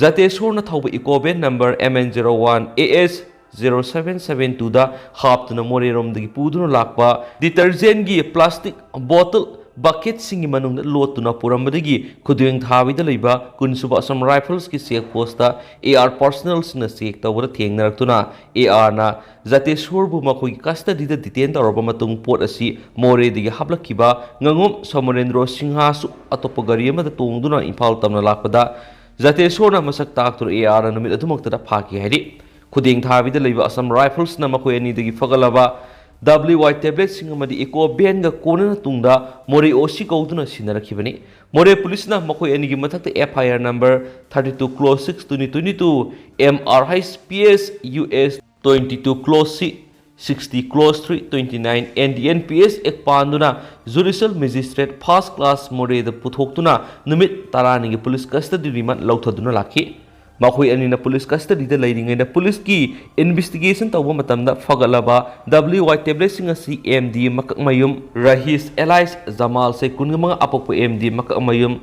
ꯖꯇꯦꯁꯣꯔꯅ ꯊꯧꯕ ꯏꯀꯣ van number M N zero one A S zero seven seven ꯇꯨꯗ ꯍꯥꯞꯇꯨꯅ ꯃꯣꯔꯦꯔꯣꯝꯗꯒꯤ ꯄꯨꯗꯨꯅ ꯂꯥꯛꯄ ꯗꯤꯇꯔꯖꯦꯟꯒꯤ ꯄ꯭ꯂꯥꯁꯇꯤꯛ ꯕꯣꯇꯜ ꯕꯀꯦꯠꯁꯤꯡꯒꯤ ꯃꯅꯨꯡꯗ ꯂꯣꯠꯇꯨꯅ ꯄꯨꯔꯝꯕꯗꯒꯤ ꯈꯨꯗꯦꯡ ꯊꯥꯕꯤꯗ ꯂꯩꯕ ꯀꯨꯟꯁꯨꯕ ꯑꯁꯥꯝ ꯔꯥꯏꯐꯜꯁꯀꯤ ꯆꯦꯛ ꯄꯣꯁꯇ AR ꯄꯥꯔꯁꯣꯅꯦꯜꯁꯤꯡꯅ ꯆꯦꯛ ꯇꯧꯕꯗ ꯊꯦꯡꯅꯔꯛꯇꯨꯅ ARꯅ ꯖꯇꯦꯁꯣꯔꯕꯨ ꯃꯈꯣꯏꯒꯤ ꯀꯁꯇꯗꯤꯗ ꯗꯤꯇꯦꯟ ꯇꯧꯔꯕ ꯃꯇꯨꯡ ꯄꯣꯠ ꯑꯁꯤ ꯃꯣꯔꯦꯗꯒꯤ ꯍꯥꯞꯂꯛꯈꯤꯕ ꯉꯥꯉꯣꯝ ꯁꯣꯃꯣꯔꯦꯟꯗ꯭ꯔꯣ ꯁꯤꯡꯍꯥꯁꯨ ꯑꯇꯣꯞꯄ ꯒꯥꯔꯤ ꯑꯃꯗ ꯇꯣꯡꯗꯨꯅ ꯏꯝꯐꯥꯜ ꯇꯝꯅ ꯂꯥꯛꯄꯗ ꯖꯇꯦꯁꯣꯔꯅ ꯃꯁꯛ ꯇꯥꯛꯇꯨꯅ ARꯅ ꯅꯨꯃꯤꯠ ꯑꯗꯨꯃꯛꯇꯗ ꯐꯥꯈꯤ ꯍꯥꯏꯔꯤ꯫ ꯈꯨꯗꯦꯡ ꯊꯥꯕꯤꯗ ꯂꯩꯕ ꯑꯁꯥꯝ ꯔꯥꯏꯐꯜꯁꯅ ꯃꯈꯣꯏ ꯑꯅꯤꯗꯒꯤ ꯐꯒꯠꯂꯕ WY ꯇꯦꯕ꯭ꯂꯦꯠꯁꯤꯡ ꯑꯃꯗꯤ ꯏꯀꯣ ꯚꯦꯟꯒ ꯀꯣꯟꯅꯅ ꯇꯨꯡꯗ ꯃꯣꯔꯦ OC ꯀꯧꯗꯨꯅ ꯁꯤꯟꯅꯔꯛꯈꯤꯕꯅꯤ꯫ ꯃꯣꯔꯦ ꯄꯨꯂꯤꯁꯅ ꯃꯈꯣꯏ ꯑꯅꯤꯒꯤ ꯃꯊꯛꯇ FIR number thirty two clause six twenty twenty two, MRHPS US twenty two clause C, sixty clause three, twenty nine NDNPS Act ꯄꯥꯟꯗꯨꯅ Judicial Magistrate First Class ꯃꯣꯔꯦꯗ ꯄꯨꯊꯣꯛꯇꯨꯅ ꯅꯨꯃꯤꯠ ꯇꯔꯥꯅꯤꯒꯤ ꯄꯨꯂꯤꯁ ꯀꯁꯇꯗꯤ ꯔꯤꯃꯥꯟ ꯂꯧꯊꯗꯨꯅ ꯂꯥꯛꯈꯤ꯫ ꯃꯈꯣꯏ ꯑꯅꯤꯅ ꯄꯨꯂꯤꯁ ꯀꯁꯇꯗꯤꯗ ꯂꯩꯔꯤꯉꯩꯗ ꯄꯨꯂꯤꯁꯀꯤ ꯏꯟꯚꯦꯁꯇꯤꯒꯦꯁꯟ ꯇꯧꯕ ꯃꯇꯝꯗ ꯐꯒꯠꯂꯕ WY ꯇꯦꯕ꯭ꯂꯦꯠꯁꯤꯡ ꯑꯁꯤ MD ꯃꯀꯛꯃꯌꯨꯝ ꯔꯍꯤꯁ ꯑꯦꯂꯥꯏꯁ ꯖꯃꯥꯜ ꯆꯍꯤ ꯀꯨꯟꯃꯉꯥ ꯑꯄꯣꯛꯄ MD ꯃꯀꯛꯃꯌꯨꯝ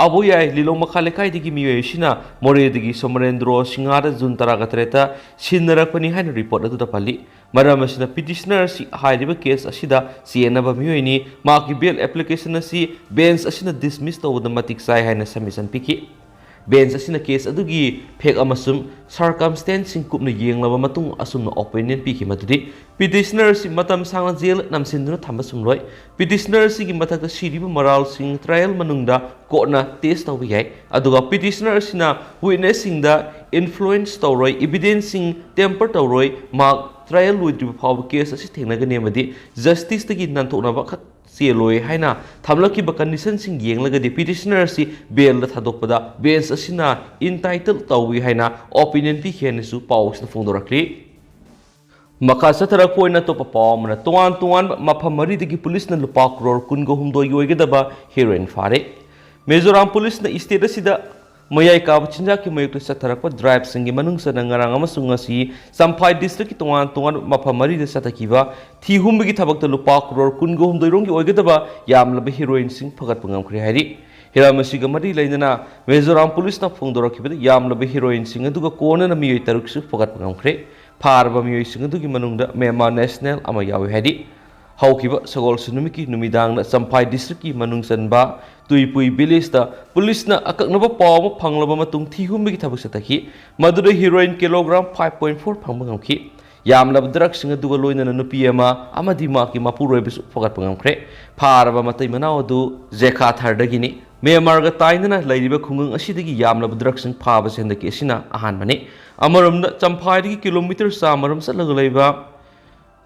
ꯑꯕꯣꯌꯥꯏ ꯂꯤꯂꯣꯡ ꯃꯈꯥ ꯂꯩꯀꯥꯏꯗꯒꯤ ꯃꯤꯑꯣꯏ ꯑꯁꯤꯅ ꯃꯣꯔꯦꯗꯒꯤ ꯁꯣꯃꯣꯔꯦꯟꯗ꯭ꯔꯣ ꯁꯤꯡꯍꯥꯗ ꯖꯨꯟ ꯇꯔꯥꯒ ꯇꯔꯦꯠꯇ ꯁꯤꯟꯅꯔꯛꯄꯅꯤ ꯍꯥꯏꯅ ꯔꯤꯄꯣꯔꯠ ꯑꯗꯨꯗ ꯄꯜꯂꯤ꯫ ꯃꯔꯝ ꯑꯁꯤꯅ ꯄꯤꯇꯤꯁꯅꯔ ꯑꯁꯤ ꯍꯥꯏꯔꯤꯕ ꯀꯦꯁ ꯑꯁꯤꯗ ꯆꯦꯟꯅꯕ ꯃꯤꯑꯣꯏꯅꯤ꯫ ꯃꯍꯥꯛꯀꯤ ꯕꯦꯜ ꯑꯦꯄ꯭ꯂꯤꯀꯦꯁꯟ ꯑꯁꯤ ꯕꯦꯟꯆ ꯑꯁꯤꯅ ꯗꯤꯁꯃꯤꯁ ꯇꯧꯕꯗ ꯃꯇꯤꯛ ꯆꯥꯏ ꯍꯥꯏꯅ ꯁꯝꯃꯤꯁꯟ ꯄꯤꯈꯤ꯫ ꯕꯦꯟꯆ ꯑꯁꯤꯅ ꯀꯦꯁ ꯑꯗꯨꯒꯤ ꯐꯦꯛ ꯑꯃꯁꯨꯡ ꯁꯔꯀꯝꯁꯇꯦꯟꯁꯁꯤꯡ ꯀꯨꯞꯅ ꯌꯦꯡꯂꯕ ꯃꯇꯨꯡ ꯑꯁꯨꯝꯅ ꯑꯣꯄꯤꯅꯤꯌꯟ ꯄꯤꯈꯤ ꯃꯗꯨꯗꯤ ꯄꯤꯇꯤꯁꯅꯔ ꯑꯁꯤ ꯃꯇꯝ ꯁꯥꯡꯅ ꯖꯦꯜꯗ ꯅꯝꯁꯤꯟꯗꯨꯅ ꯊꯝꯕ ꯆꯨꯝꯂꯣꯏ꯫ ꯄꯤꯇꯤꯁꯅꯔ ꯑꯁꯤꯒꯤ ꯃꯊꯛꯇ ꯁꯤꯔꯤꯕ ꯃꯔꯥꯜꯁꯤꯡ ꯇ꯭ꯔꯥꯏꯌꯦꯜ ꯃꯅꯨꯡꯗ ꯀꯣꯔꯠꯅ ꯇꯦꯁ ꯇꯧꯕ ꯌꯥꯏ, ꯑꯗꯨꯒ ꯄꯤꯇꯤꯁꯅꯔ ꯑꯁꯤꯅ ꯋꯤꯠꯅꯦꯁꯁꯤꯡꯗ ꯏꯟꯐ꯭ꯂꯨꯌꯦꯟꯁ ꯇꯧꯔꯣꯏ, ꯏꯕꯤꯗꯦꯟꯁꯁꯤꯡ ꯇꯦꯝꯄꯔ ꯇꯧꯔꯣꯏ, ꯃꯍꯥꯛ ꯇ꯭ꯔꯥꯏꯌꯦꯜ ꯂꯣꯏꯗ꯭ꯔꯤꯕ ꯐꯥꯎꯕ ꯀꯦꯁ ꯑꯁꯤ ꯊꯦꯡꯅꯒꯅꯤ ꯑꯃꯗꯤ ꯖꯁꯇꯤꯁꯇꯒꯤ ꯅꯥꯟꯊꯣꯛꯅꯕ ꯈꯛ ꯆꯦꯜꯂꯣꯏ ꯍꯥꯏꯅ ꯊꯝꯂꯛꯈꯤꯕ ꯀꯟꯗꯤꯁꯟꯁꯤꯡ ꯌꯦꯡꯂꯒꯗꯤ ꯄꯤꯇꯤꯁꯅꯔ ꯑꯁꯤ ꯕꯦꯜꯗ ꯊꯥꯗꯣꯛꯄꯗ ꯕꯦꯟꯆ ꯑꯁꯤꯅ ꯏꯟꯇꯥꯏꯇꯜ ꯇꯧꯏ ꯍꯥꯏꯅ ꯑꯣꯄꯤꯅꯤꯌꯟ ꯄꯤꯈꯤ ꯍꯥꯏꯅꯁꯨ ꯄꯥꯎ ꯑꯁꯤꯗ ꯐꯣꯡꯗꯣꯔꯛꯂꯤ꯫ ꯃꯈꯥ ꯆꯠꯊꯔꯛꯄ ꯑꯣꯏꯅ ꯑꯇꯣꯞꯄ ꯄꯥꯎ ꯑꯃꯅ, ꯇꯣꯉꯥꯟ ꯇꯣꯉꯥꯟꯕ ꯃꯐꯝ ꯃꯔꯤꯗꯒꯤ ꯄꯨꯂꯤꯁꯅ ꯂꯨꯄꯥ ꯀ꯭ꯔꯣꯔ ꯀꯨꯟꯒ ꯍꯨꯝꯗꯣꯏꯒꯤ ꯑꯣꯏꯒꯗꯕ ꯍꯦꯔꯣꯏꯟ ꯐꯥꯔꯦ꯫ ꯃꯤꯖꯣꯔꯥꯝ ꯄꯨꯂꯤꯁꯅ ꯁ꯭ꯇꯦꯠ ꯑꯁꯤꯗ ꯃꯌꯥꯏ ꯀꯥꯕ ꯆꯤꯟꯖꯥꯛꯀꯤ ꯃꯥꯌꯣꯛꯇ ꯆꯠꯊꯔꯛꯄ ꯗ꯭ꯔꯥꯏꯚꯁꯤꯡꯒꯤ ꯃꯅꯨꯡ ꯆꯟꯅ ꯉꯔꯥꯡ ꯑꯃꯁꯨꯡ ꯉꯁꯤ ꯆꯝꯐꯥꯏ ꯗꯤꯁꯇ꯭ꯔꯤꯛꯀꯤ ꯇꯣꯉꯥꯟ ꯇꯣꯉꯥꯟꯕ ꯃꯐꯝ ꯃꯔꯤꯗ ꯆꯠꯊꯈꯤꯕ ꯊꯤ ꯍꯨꯝꯕꯒꯤ ꯊꯕꯛꯇ ꯂꯨꯄꯥ ꯀ꯭ꯔꯣꯔ ꯀꯨꯟꯒ ꯍꯨꯝꯗꯣꯏ ꯔꯣꯝꯒꯤ ꯑꯣꯏꯒꯗꯕ ꯌꯥꯝꯂꯕ ꯍꯦꯔꯣꯏꯟꯁꯤꯡ ꯐꯒꯠꯄ ꯉꯝꯈ꯭ꯔꯦ ꯍꯥꯏꯔꯤ꯫ ꯍꯤꯔꯝ ꯑꯁꯤꯒ ꯃꯔꯤ ꯂꯩꯅꯅ ꯃꯤꯖꯣꯔꯥꯝ ꯄꯨꯂꯤꯁꯅ ꯐꯣꯡꯗꯣꯔꯛꯈꯤꯕꯗ ꯌꯥꯝꯂꯕ ꯍꯦꯔꯣꯏꯟꯁꯤꯡ ꯑꯗꯨꯒ ꯀꯣꯟꯅꯅ ꯃꯤꯑꯣꯏ ꯇꯔꯨꯛꯁꯨ ꯐꯒꯠꯄ ꯉꯝꯈ꯭ꯔꯦ꯫ ꯐꯥꯔꯕ ꯃꯤꯑꯣꯏꯁꯤꯡ ꯑꯗꯨꯒꯤ ꯃꯅꯨꯡꯗ ꯃ꯭ꯌꯥꯟꯃꯥꯔ ꯅꯦꯁꯅꯦꯜ ꯑꯃ ꯌꯥꯎꯏ ꯍꯥꯏꯔꯤ꯫ ꯍꯧꯈꯤꯕ ꯁꯒꯣꯜꯁꯦꯟ ꯅꯨꯃꯤꯠꯀꯤ ꯅꯨꯃꯤꯗꯥꯡꯗ ꯆꯝꯐꯥꯏ ꯗꯤꯁꯇ꯭ꯔꯤꯛꯀꯤ ꯃꯅꯨꯡ ꯆꯟꯕ ꯇꯨꯏꯄꯨꯏ ꯚꯤꯂꯦꯖꯇ ꯄꯨꯂꯤꯁꯅ ꯑꯀꯛꯅꯕ ꯄꯥꯎ ꯑꯃ ꯐꯪꯂꯕ ꯃꯇꯨꯡ ꯊꯤꯍꯨꯝꯕꯒꯤ ꯊꯕꯛ ꯆꯠꯊꯈꯤ꯫ ꯃꯗꯨꯗ heroine kilogram five point four ꯐꯪꯕ ꯉꯝꯈꯤ꯫ ꯌꯥꯝꯂꯕ ꯗ꯭ꯔꯒꯁꯤꯡ ꯑꯗꯨꯒ ꯂꯣꯏꯅꯅ ꯅꯨꯄꯤ ꯑꯃ ꯑꯃꯗꯤ ꯃꯍꯥꯛꯀꯤ ꯃꯄꯨꯔꯣꯏꯕꯁꯨ ꯐꯒꯠꯄ ꯉꯝꯈ꯭ꯔꯦ꯫ ꯐꯥꯔꯕ ꯃꯇꯩ ꯃꯅꯥꯎ ꯑꯗꯨ ꯖꯦꯈꯥꯊꯔꯗꯒꯤꯅꯤ꯫ ꯃ꯭ꯌꯥꯟꯃꯥꯔꯒ ꯇꯥꯏꯅꯅ ꯂꯩꯔꯤꯕ ꯈꯨꯡꯒꯪ ꯑꯁꯤꯗꯒꯤ ꯌꯥꯝꯂꯕ ꯗ꯭ꯔꯒꯁꯤꯡ ꯐꯥꯕꯁꯤ ꯍꯟꯗꯛꯀꯤ ꯑꯁꯤꯅ ꯑꯍꯥꯟꯕꯅꯤ꯫ ꯑꯃꯔꯣꯝꯗ ꯆꯝꯐꯥꯏꯗꯒꯤ ꯀꯤꯂꯣꯃꯤꯇꯔ ꯆꯥꯝꯃ ꯔꯣꯝ ꯆꯠꯂꯒ ꯂꯩꯕ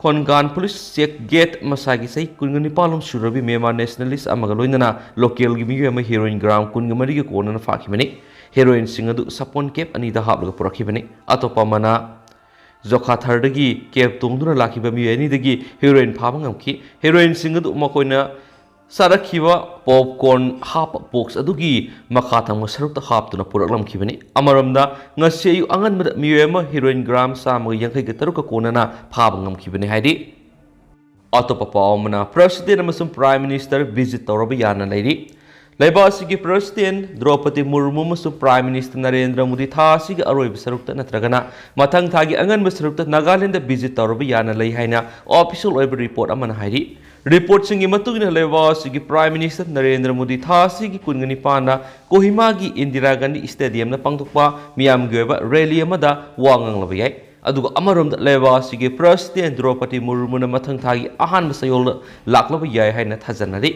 ꯈꯣꯟꯒꯥꯟ ꯄꯨꯂꯤꯁ ꯆꯦꯛ ꯒꯦꯠ ꯃꯁꯥꯒꯤ ꯆꯍꯤ ꯀꯨꯟꯒ ꯅꯤꯄꯥꯜ ꯂꯣꯝ ꯁꯨꯔꯕꯤ ꯃ꯭ꯌꯥꯟꯃꯥꯔ ꯅꯦꯁꯅꯦꯂꯤꯁ ꯑꯃꯒ ꯂꯣꯏꯅꯅ ꯂꯣꯀꯦꯜꯒꯤ ꯃꯤꯑꯣꯏ ꯑꯃ ꯍꯤꯔꯣꯏꯟ ꯒ꯭ꯔꯥꯝ ꯀꯨꯟꯒ ꯃꯔꯤꯒ ꯀꯣꯟꯅꯅ ꯐꯥꯈꯤꯕꯅꯤ꯫ ꯍꯤꯔꯣꯏꯟꯁꯤꯡ ꯑꯗꯨ ꯁꯥꯄꯣꯟ ꯀꯦꯞ ꯑꯅꯤꯗ ꯍꯥꯞꯂꯒ ꯄꯨꯔꯛꯈꯤꯕꯅꯤ꯫ ꯑꯇꯣꯞꯄ ꯑꯃꯅ ꯖꯣꯈꯥꯊꯔꯗꯒꯤ ꯀꯦꯞ ꯇꯣꯡꯗꯨꯅ ꯂꯥꯛꯈꯤꯕ ꯃꯤꯑꯣꯏ ꯑꯅꯤꯗꯒꯤ ꯍꯤꯔꯣꯏꯟ ꯐꯥꯕ ꯉꯝꯈꯤ꯫ ꯍꯤꯔꯣꯏꯟꯁꯤꯡ ꯑꯗꯨ ꯃꯈꯣꯏꯅ ꯆꯥꯔꯛꯈꯤꯕ ꯄꯣꯞꯀꯣꯔꯟ ꯍꯥꯞꯄ ꯕꯣꯛꯁ ꯑꯗꯨꯒꯤ ꯃꯈꯥ ꯊꯪꯕ ꯁꯔꯨꯛꯇ ꯍꯥꯞꯇꯨꯅ ꯄꯨꯔꯛꯂꯝꯈꯤꯕꯅꯤ꯫ ꯑꯃꯔꯣꯝꯗ, ꯉꯁꯤ ꯑꯌꯨꯛ ꯑꯉꯟꯕꯗ ꯃꯤꯑꯣꯏ ꯑꯃ ꯍꯤꯔꯣꯏꯟ ꯒ꯭ꯔꯥꯝ ꯆꯥꯝꯃꯒ ꯌꯥꯡꯈꯩꯒ ꯇꯔꯨꯛꯀ ꯀꯣꯟꯅꯅ ꯐꯥꯕ ꯉꯝꯈꯤꯕꯅꯤ ꯍꯥꯏꯔꯤ꯫ ꯑꯇꯣꯞꯄ ꯄꯥꯎ ꯑꯃꯅ, ꯄ꯭ꯔꯁꯤꯗꯦꯟ ꯑꯃꯁꯨꯡ ꯄ꯭ꯔꯥꯏꯝ ꯃꯤꯅꯤꯁꯇꯔ ꯚꯤꯖꯤꯠ ꯇꯧꯔꯕ ꯌꯥꯅ ꯂꯩꯔꯤ꯫ ꯂꯩꯕꯥꯛ ꯑꯁꯤꯒꯤ ꯄ꯭ꯔꯁꯤꯗꯦꯟ ꯗ꯭ꯔꯧꯄꯗꯤ ꯃꯨꯔꯃꯨ ꯑꯃꯁꯨꯡ ꯄ꯭ꯔꯥꯏꯝ ꯃꯤꯅꯤꯁꯇꯔ ꯅꯔꯦꯟꯗ꯭ꯔ ꯃꯣꯗꯤ ꯊꯥ ꯑꯁꯤꯒꯤ ꯑꯔꯣꯏꯕ ꯁꯔꯨꯛꯇ ꯅꯠꯇ꯭ꯔꯒꯅ ꯃꯊꯪ ꯊꯥꯒꯤ ꯑꯉꯟꯕ ꯁꯔꯨꯛꯇ ꯅꯥꯒꯥꯂꯦꯟꯗ ꯚꯤꯖꯤꯠ ꯇꯧꯔꯕ ꯌꯥꯅ ꯂꯩ ꯍꯥꯏꯅ ꯑꯣꯐꯤꯁꯤꯌꯦꯜ ꯑꯣꯏꯕ ꯔꯤꯄꯣꯔꯠ ꯑꯃꯅ ꯍꯥꯏꯔꯤ꯫ ꯔꯤꯄꯣꯔꯠꯁꯤꯡꯒꯤ ꯃꯇꯨꯡ ꯏꯟꯅ, ꯂꯩꯕꯥꯛ ꯑꯁꯤꯒꯤ ꯄ꯭ꯔꯥꯏꯝ ꯃꯤꯅꯤꯁꯇꯔ ꯅꯔꯦꯟꯗ꯭ꯔ ꯃꯣꯗꯤ ꯊꯥ ꯑꯁꯤꯒꯤ ꯀꯨꯟꯒ ꯅꯤꯄꯥꯟꯗ ꯀꯣꯍꯤꯃꯥꯒꯤ ꯏꯟꯗꯤꯔꯥ ꯒꯥꯟꯙꯤ ꯁ꯭ꯇꯦꯗꯤꯌꯝꯗ ꯄꯥꯡꯊꯣꯛꯄ ꯃꯤꯌꯥꯝꯒꯤ ꯑꯣꯏꯕ ꯔꯦꯂꯤ ꯑꯃꯗ ꯋꯥ ꯉꯥꯡꯂꯕ ꯌꯥꯏ꯫ ꯑꯗꯨꯒ ꯑꯃꯔꯣꯝꯗ, ꯂꯩꯕꯥꯛ ꯑꯁꯤꯒꯤ ꯄ꯭ꯔꯁꯤꯗꯦꯟ ꯗ꯭ꯔꯧꯄꯗꯤ ꯃꯨꯔꯃꯨꯅ ꯃꯊꯪ ꯊꯥꯒꯤ ꯑꯍꯥꯟꯕ ꯆꯌꯣꯜꯗ ꯂꯥꯛꯂꯕ ꯌꯥꯏ ꯍꯥꯏꯅ ꯊꯥꯖꯅꯔꯤ꯫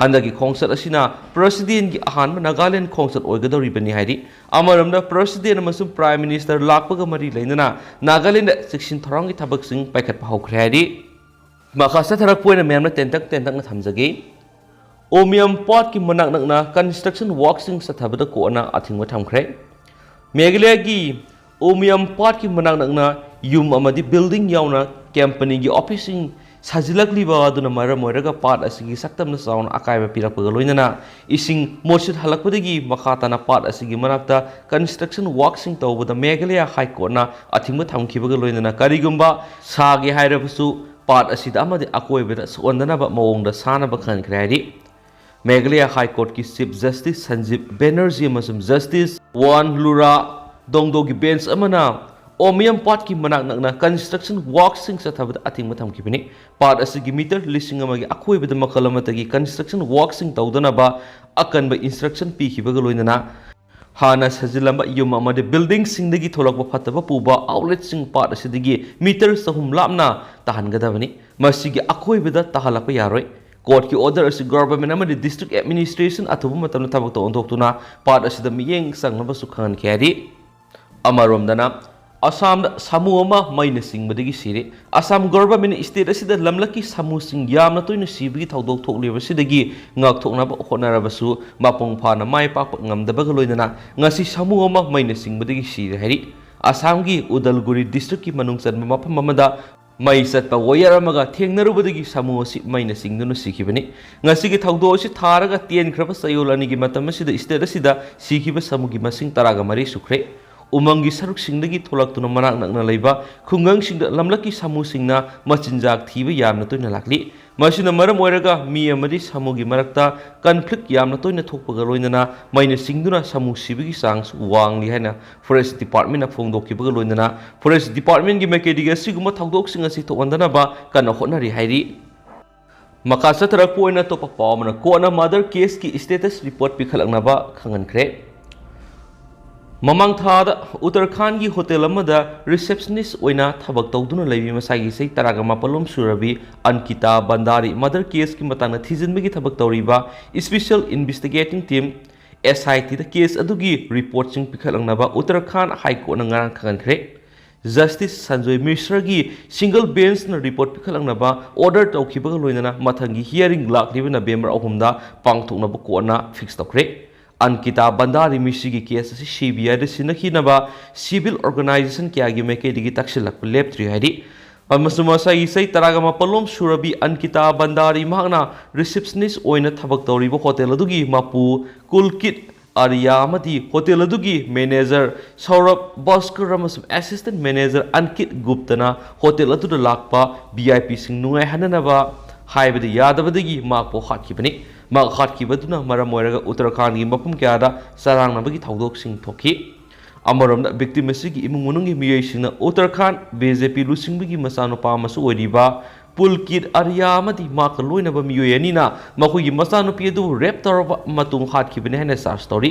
ꯍꯟꯗꯛꯀꯤ ꯈꯣꯡꯆꯠ ꯑꯁꯤꯅ ꯄ꯭ꯔꯁꯤꯗꯦꯟꯒꯤ ꯑꯍꯥꯟꯕ ꯅꯥꯒꯥꯂꯦꯟ ꯈꯣꯡꯆꯠ ꯑꯣꯏꯒꯗꯧꯔꯤꯕꯅꯤ ꯍꯥꯏꯔꯤ꯫ ꯑꯃꯔꯣꯝꯗ, ꯄ꯭ꯔꯁꯤꯗꯦꯟ ꯑꯃꯁꯨꯡ ꯄ꯭ꯔꯥꯏꯝ ꯃꯤꯅꯤꯁꯇꯔ ꯂꯥꯛꯄꯒ ꯃꯔꯤ ꯂꯩꯅꯅ ꯅꯥꯒꯥꯂꯦꯟꯗ ꯆꯦꯛꯁꯤꯟ ꯊꯧꯔꯥꯡꯒꯤ ꯊꯕꯛꯁꯤꯡ ꯄꯥꯏꯈꯠꯄ ꯍꯧꯈ꯭ꯔꯦ ꯍꯥꯏꯔꯤ꯫ ꯃꯈꯥ ꯆꯠꯊꯔꯛꯄ ꯑꯣꯏꯅ ꯃꯌꯥꯝꯅ ꯇꯦꯟꯇꯛ ꯇꯦꯟꯇꯛꯅ ꯊꯝꯖꯒꯦ꯫ ꯎꯃꯤꯌꯝ ꯄꯥꯠꯀꯤ ꯃꯅꯥꯛ ꯅꯛꯅ ꯀꯟꯁꯇ꯭ꯔꯛꯁꯟ ꯋꯥꯔꯛꯁꯤꯡ ꯆꯠꯊꯕꯗ ꯀꯣꯟꯅ ꯑꯊꯤꯡꯕ ꯊꯝꯈ꯭ꯔꯦ꯫ ꯃꯦꯘꯥꯂꯌꯒꯤ ꯎꯃꯤꯌꯝ ꯄꯥꯠꯀꯤ ꯃꯅꯥꯛ ꯅꯛꯅ ꯌꯨꯝ ꯑꯃꯗꯤ ꯕꯤꯜꯗꯤꯡ ꯌꯥꯎꯅ ꯀꯝꯄꯅꯤꯒꯤ ꯑꯣꯐꯤꯁꯁꯤꯡ ꯁꯥꯖꯤꯜꯂꯛꯂꯤꯕ ꯑꯗꯨꯅ ꯃꯔꯝ ꯑꯣꯏꯔꯒ ꯄꯥꯠ ꯑꯁꯤꯒꯤ ꯁꯛꯇꯝꯗ ꯆꯥꯎꯅ ꯑꯀꯥꯏꯕ ꯄꯤꯔꯛꯄꯒ ꯂꯣꯏꯅꯅ ꯏꯁꯤꯡ ꯃꯣꯠꯁꯤꯠ ꯍꯜꯂꯛꯄꯗꯒꯤ ꯃꯈꯥ ꯇꯥꯅ ꯄꯥꯠ ꯑꯁꯤꯒꯤ ꯃꯅꯥꯛꯇ ꯀꯟꯁꯇ꯭ꯔꯛꯁꯟ ꯋꯥꯔꯛꯁꯤꯡ ꯇꯧꯕꯗ ꯃꯦꯘꯥꯂꯌ ꯍꯥꯏ ꯀꯣꯔꯠꯅ ꯑꯊꯤꯡꯕ ꯊꯝꯈꯤꯕꯒ ꯂꯣꯏꯅꯅ ꯀꯔꯤꯒꯨꯝꯕ ꯁꯥꯒꯦ ꯍꯥꯏꯔꯕꯁꯨ ꯄꯥꯠ ꯑꯁꯤꯗ ꯑꯃꯗꯤ ꯑꯀꯣꯏꯕꯗ ꯁꯣꯛꯍꯟꯗꯅꯕ ꯃꯑꯣꯡꯗ ꯁꯥꯅꯕ ꯈꯟꯈ꯭ꯔꯦ ꯍꯥꯏꯔꯤ꯫ ꯃꯦꯘꯥꯂꯌ ꯍꯥꯏ ꯀꯣꯔꯠꯀꯤ ꯆꯤꯐ ꯖꯁꯇꯤꯁ ꯁꯟꯖꯤꯕ ꯕꯦꯅꯔꯖꯤ ꯑꯃꯁꯨꯡ ꯖꯁꯇꯤꯁ ꯋꯥꯟ ꯂꯨꯔꯥ ꯗꯣꯡꯗꯣꯒꯤ ꯕꯦꯟꯆ ꯑꯃꯅ ꯑꯣꯃꯤꯌꯝ ꯄꯥꯠꯀꯤ ꯃꯅꯥꯛ ꯅꯛꯅ construction workꯁꯤꯡ ꯆꯠꯊꯕꯗ ꯑꯊꯤꯡꯕ ꯊꯝꯈꯤꯕꯅꯤ꯫ ꯄꯥꯠ ꯑꯁꯤꯒꯤ meter ꯂꯤꯁꯤꯡ ꯑꯃꯒꯤ ꯑꯀꯣꯏꯕꯗ ꯃꯈꯜ ꯑꯃꯠꯇꯒꯤ construction workꯁꯤꯡ ꯇꯧꯗꯅꯕ ꯑꯀꯟꯕ instruction ꯄꯤꯈꯤꯕꯒ ꯂꯣꯏꯅꯅ ꯍꯥꯟꯅ ꯁꯥꯖꯤꯜꯂꯝꯕ ꯌꯨꯝ ꯑꯃꯗꯤ buildingꯁꯤꯡꯗꯒꯤ ꯊꯣꯛꯂꯛꯄ ꯐꯠꯇꯕ ꯄꯨꯕ outletꯁꯤꯡ ꯄꯥꯠ ꯑꯁꯤꯗꯒꯤ meter ꯆꯍꯨꯝ ꯂꯥꯞꯅ ꯇꯥꯍꯟꯒꯗꯕꯅꯤ꯫ ꯃꯁꯤꯒꯤ ꯑꯀꯣꯏꯕꯗ ꯇꯥꯍꯜꯂꯛꯄ ꯌꯥꯔꯣꯏ꯫ Courtꯀꯤ order ꯑꯁꯤ government ꯑꯃꯗꯤ district administration ꯑꯊꯨꯕ ꯃꯇꯝꯗ ꯊꯕꯛꯇ ꯑꯣꯟꯊꯣꯛꯇꯨꯅ ꯄꯥꯠ ꯑꯁꯤꯗ ꯃꯤꯠꯌꯦꯡ ꯆꯪꯅꯕꯁꯨ ꯈꯪꯍꯟꯈꯤ ꯍꯥꯏꯔꯤ꯫ ꯑꯃꯔꯣꯝꯗꯅ, ꯑꯁꯥꯝꯗ ꯁꯥꯃꯨ ꯑꯃ ꯃꯩꯅ ꯆꯤꯡꯕꯗꯒꯤ ꯁꯤꯔꯦ꯫ ꯑꯁꯥꯝ governmentꯅ state ꯑꯁꯤꯗ ꯂꯝꯂꯛꯀꯤ ꯁꯥꯃꯨꯁꯤꯡ ꯌꯥꯝꯅ ꯇꯣꯏꯅ ꯁꯤꯕꯒꯤ ꯊꯧꯗꯣꯛ ꯊꯣꯛꯂꯤꯕꯁꯤꯗꯒꯤ ꯉꯥꯛꯊꯣꯛꯅꯕ ꯍꯣꯠꯅꯔꯕꯁꯨ ꯃꯄꯨꯡ ꯐꯥꯅ ꯃꯥꯏ ꯄꯥꯛꯄ ꯉꯝꯗꯕꯒ ꯂꯣꯏꯅꯅ ꯉꯁꯤ ꯁꯥꯃꯨ ꯑꯃ ꯃꯩꯅ ꯆꯤꯡꯕꯗꯒꯤ ꯁꯤꯔꯦ ꯍꯥꯏꯔꯤ꯫ ꯑꯁꯥꯝꯒꯤ ꯎꯗꯜꯒꯨꯔꯤ districtꯀꯤ ꯃꯅꯨꯡ ꯆꯟꯕ ꯃꯐꯝ ꯑꯃꯗ ꯃꯩ ꯆꯠꯄ wire ꯑꯃꯒ ꯊꯦꯡꯅꯔꯨꯕꯗꯒꯤ ꯁꯥꯃꯨ ꯑꯁꯤ ꯃꯩꯅ ꯆꯤꯡꯗꯨꯅ ꯁꯤꯈꯤꯕꯅꯤ꯫ ꯉꯁꯤꯒꯤ ꯊꯧꯗꯣꯛ ꯑꯁꯤ ꯊꯥꯔꯒ ꯇꯦꯟꯈ꯭ꯔꯕ ꯆꯌꯣꯜ ꯑꯅꯤꯒꯤ ꯃꯇꯝ ꯑꯁꯤꯗ state ꯑꯁꯤꯗ ꯁꯤꯈꯤꯕ ꯁꯥꯃꯨꯒꯤ ꯃꯁꯤꯡ ꯇꯔꯥꯒ ꯃꯔꯤ ꯁꯨꯈ꯭ꯔꯦ꯫ ꯎꯃꯪꯒꯤ ꯁꯔꯨꯛꯁꯤꯡꯗꯒꯤ ꯊꯣꯛꯂꯛꯇꯨꯅ ꯃꯅꯥꯛ ꯅꯛꯅ ꯂꯩꯕ ꯈꯨꯡꯒꯪꯁꯤꯡꯗ ꯂꯝꯂꯛꯀꯤ ꯁꯥꯃꯨꯁꯤꯡꯅ ꯃꯆꯤꯟꯖꯥꯛ ꯊꯤꯕ ꯌꯥꯝꯅ ꯇꯣꯏꯅ ꯂꯥꯛꯂꯤ꯫ ꯃꯁꯤꯅ ꯃꯔꯝ ꯑꯣꯏꯔꯒ ꯃꯤ ꯑꯃꯗꯤ ꯁꯥꯃꯨꯒꯤ ꯃꯔꯛꯇ conflict ꯌꯥꯝꯅ ꯇꯣꯏꯅ ꯊꯣꯛꯄꯒ ꯂꯣꯏꯅꯅ ꯃꯩꯅ ꯆꯤꯡꯗꯨꯅ ꯁꯥꯃꯨ ꯁꯤꯕꯒꯤ ꯆꯥꯡꯁꯨ ꯋꯥꯡꯂꯤ ꯍꯥꯏꯅ Forest Departmentꯅ ꯐꯣꯡꯗꯣꯛꯈꯤꯕꯒ ꯂꯣꯏꯅꯅ Forest Departmentꯒꯤ ꯃꯥꯏꯀꯩꯗꯒꯤ ꯑꯁꯤꯒꯨꯝꯕ ꯊꯧꯗꯣꯛꯁꯤꯡ ꯑꯁꯤ ꯊꯣꯛꯍꯟꯗꯅꯕ ꯀꯟꯅ ꯍꯣꯠꯅꯔꯤ ꯍꯥꯏꯔꯤ꯫ ꯃꯈꯥ ꯆꯠꯊꯔꯛꯄ ꯑꯣꯏꯅ ꯑꯇꯣꯞꯄ ꯄꯥꯎ ꯑꯃꯅ ꯀꯣꯔꯠꯅ murder caseꯀꯤ status report ꯄꯤꯈꯠꯂꯛꯅꯕ ꯈꯪꯍꯟꯈ꯭ꯔꯦ꯫ ꯃꯃꯥꯡ ꯊꯥꯗ ꯎꯠꯇꯔꯈꯥꯟꯒꯤ ꯍꯣꯇꯦꯜ ꯑꯃꯗ receptionist ꯑꯣꯏꯅ ꯊꯕꯛ ꯇꯧꯗꯨꯅ ꯂꯩꯕꯤ ꯃꯁꯥꯒꯤ ꯆꯍꯤ ꯇꯔꯥꯒ ꯃꯥꯄꯜꯂꯣꯝ ꯁꯨꯔꯕꯤ ꯑꯟꯀꯤꯇꯥ ꯕꯟꯗꯥꯔꯤ murder caseꯀꯤ ꯃꯇꯥꯡꯗ ꯊꯤꯖꯤꯟꯕꯒꯤ ꯊꯕꯛ ꯇꯧꯔꯤꯕ special investigating team, SITꯗ case ꯑꯗꯨꯒꯤ reportꯁꯤꯡ ꯄꯤꯈꯠꯂꯛꯅꯕ ꯎꯠꯇꯔꯈꯥꯟ High Courtꯅ ꯉꯔꯥꯡ ꯈꯪꯍꯟꯈ꯭ꯔꯦ꯫ Justice Sanjoy ꯃꯤꯁ꯭ꯔꯒꯤ single benchꯅ report ꯄꯤꯈꯠꯂꯛꯅꯕ order ꯇꯧꯈꯤꯕꯒ ꯂꯣꯏꯅꯅ ꯃꯊꯪꯒꯤ hearing ꯂꯥꯛꯂꯤꯕ November ꯑꯍꯨꯝꯗ ꯄꯥꯡꯊꯣꯛꯅꯕ courtꯅ fix ꯇꯧꯈ꯭ꯔꯦ꯫ ꯑꯟꯀꯤꯇꯥ ꯕꯟꯗꯥꯔꯤ ꯃꯤꯁ꯭ꯔꯤꯒꯤ case ꯑꯁꯤ CBIꯗ ꯁꯤꯟꯅꯈꯤꯅꯕ civil organisation ꯀꯌꯥꯒꯤ ꯃꯥꯏꯀꯩꯗꯒꯤ ꯇꯛꯁꯤꯜꯂꯛꯄ ꯂꯦꯞꯇ꯭ꯔꯤ ꯍꯥꯏꯔꯤ꯫ ꯑꯃꯁꯨꯡ ꯃꯁꯥꯒꯤ ꯆꯍꯤ ꯇꯔꯥꯒ ꯃꯥꯄꯜꯂꯣꯝ ꯁꯨꯔꯕꯤ ꯑꯟꯀꯤꯇꯥ ꯕꯟꯗꯥꯔꯤ ꯃꯍꯥꯛꯅ receptionist ꯑꯣꯏꯅ ꯊꯕꯛ ꯇꯧꯔꯤꯕ ꯍꯣꯇꯦꯜ ꯑꯗꯨꯒꯤ ꯃꯄꯨ ꯀꯨꯜꯀꯤꯠ ꯑꯥꯔꯤꯌꯥ ꯑꯃꯗꯤ ꯍꯣꯇꯦꯜ ꯑꯗꯨꯒꯤ manager ꯁꯧꯔꯚ ꯚꯥꯁꯀꯔ ꯑꯃꯁꯨꯡ assistant manager ꯑꯟꯀꯤꯠ ꯒꯨꯞꯇꯅ ꯍꯣꯇꯦꯜ ꯑꯗꯨꯗ ꯂꯥꯛꯄ VIPꯁꯤꯡ ꯅꯨꯡꯉꯥꯏꯍꯟꯅꯅꯕ ꯍꯥꯏꯕꯗ ꯌꯥꯗꯕꯗꯒꯤ ꯃꯍꯥꯛꯄꯨ ꯍꯥꯠꯈꯤꯕꯅꯤ꯫ ꯃꯍꯥꯛ ꯍꯥꯠꯈꯤꯕꯗꯨꯅ ꯃꯔꯝ ꯑꯣꯏꯔꯒ ꯎꯠꯇꯔꯈꯥꯟꯒꯤ ꯃꯐꯝ ꯀꯌꯥꯗ ꯆꯔꯥꯡꯅꯕꯒꯤ ꯊꯧꯗꯣꯛꯁꯤꯡ ꯊꯣꯛꯈꯤ꯫ ꯑꯃꯔꯣꯝꯗ, victim ꯑꯁꯤꯒꯤ ꯏꯃꯨꯡ ꯃꯅꯨꯡꯒꯤ ꯃꯤꯑꯣꯏꯁꯤꯡꯅ ꯎꯠꯇꯔꯈꯥꯟꯗ BJP ꯂꯨꯆꯤꯡꯕꯒꯤ ꯃꯆꯥꯅꯨꯄꯥ ꯑꯃꯁꯨ ꯑꯣꯏꯔꯤꯕ ꯄꯨꯜꯀꯤꯠ ꯑꯥꯔꯌꯥ ꯑꯃꯗꯤ ꯃꯍꯥꯛꯀ ꯂꯣꯏꯅꯕ ꯃꯤꯑꯣꯏ ꯑꯅꯤꯅ ꯃꯈꯣꯏꯒꯤ ꯃꯆꯥꯅꯨꯄꯤ ꯑꯗꯨ rape ꯇꯧꯔꯕ ꯃꯇꯨꯡ ꯍꯥꯠꯈꯤꯕꯅꯤ ꯍꯥꯏꯅ charge ꯇꯧꯔꯤ꯫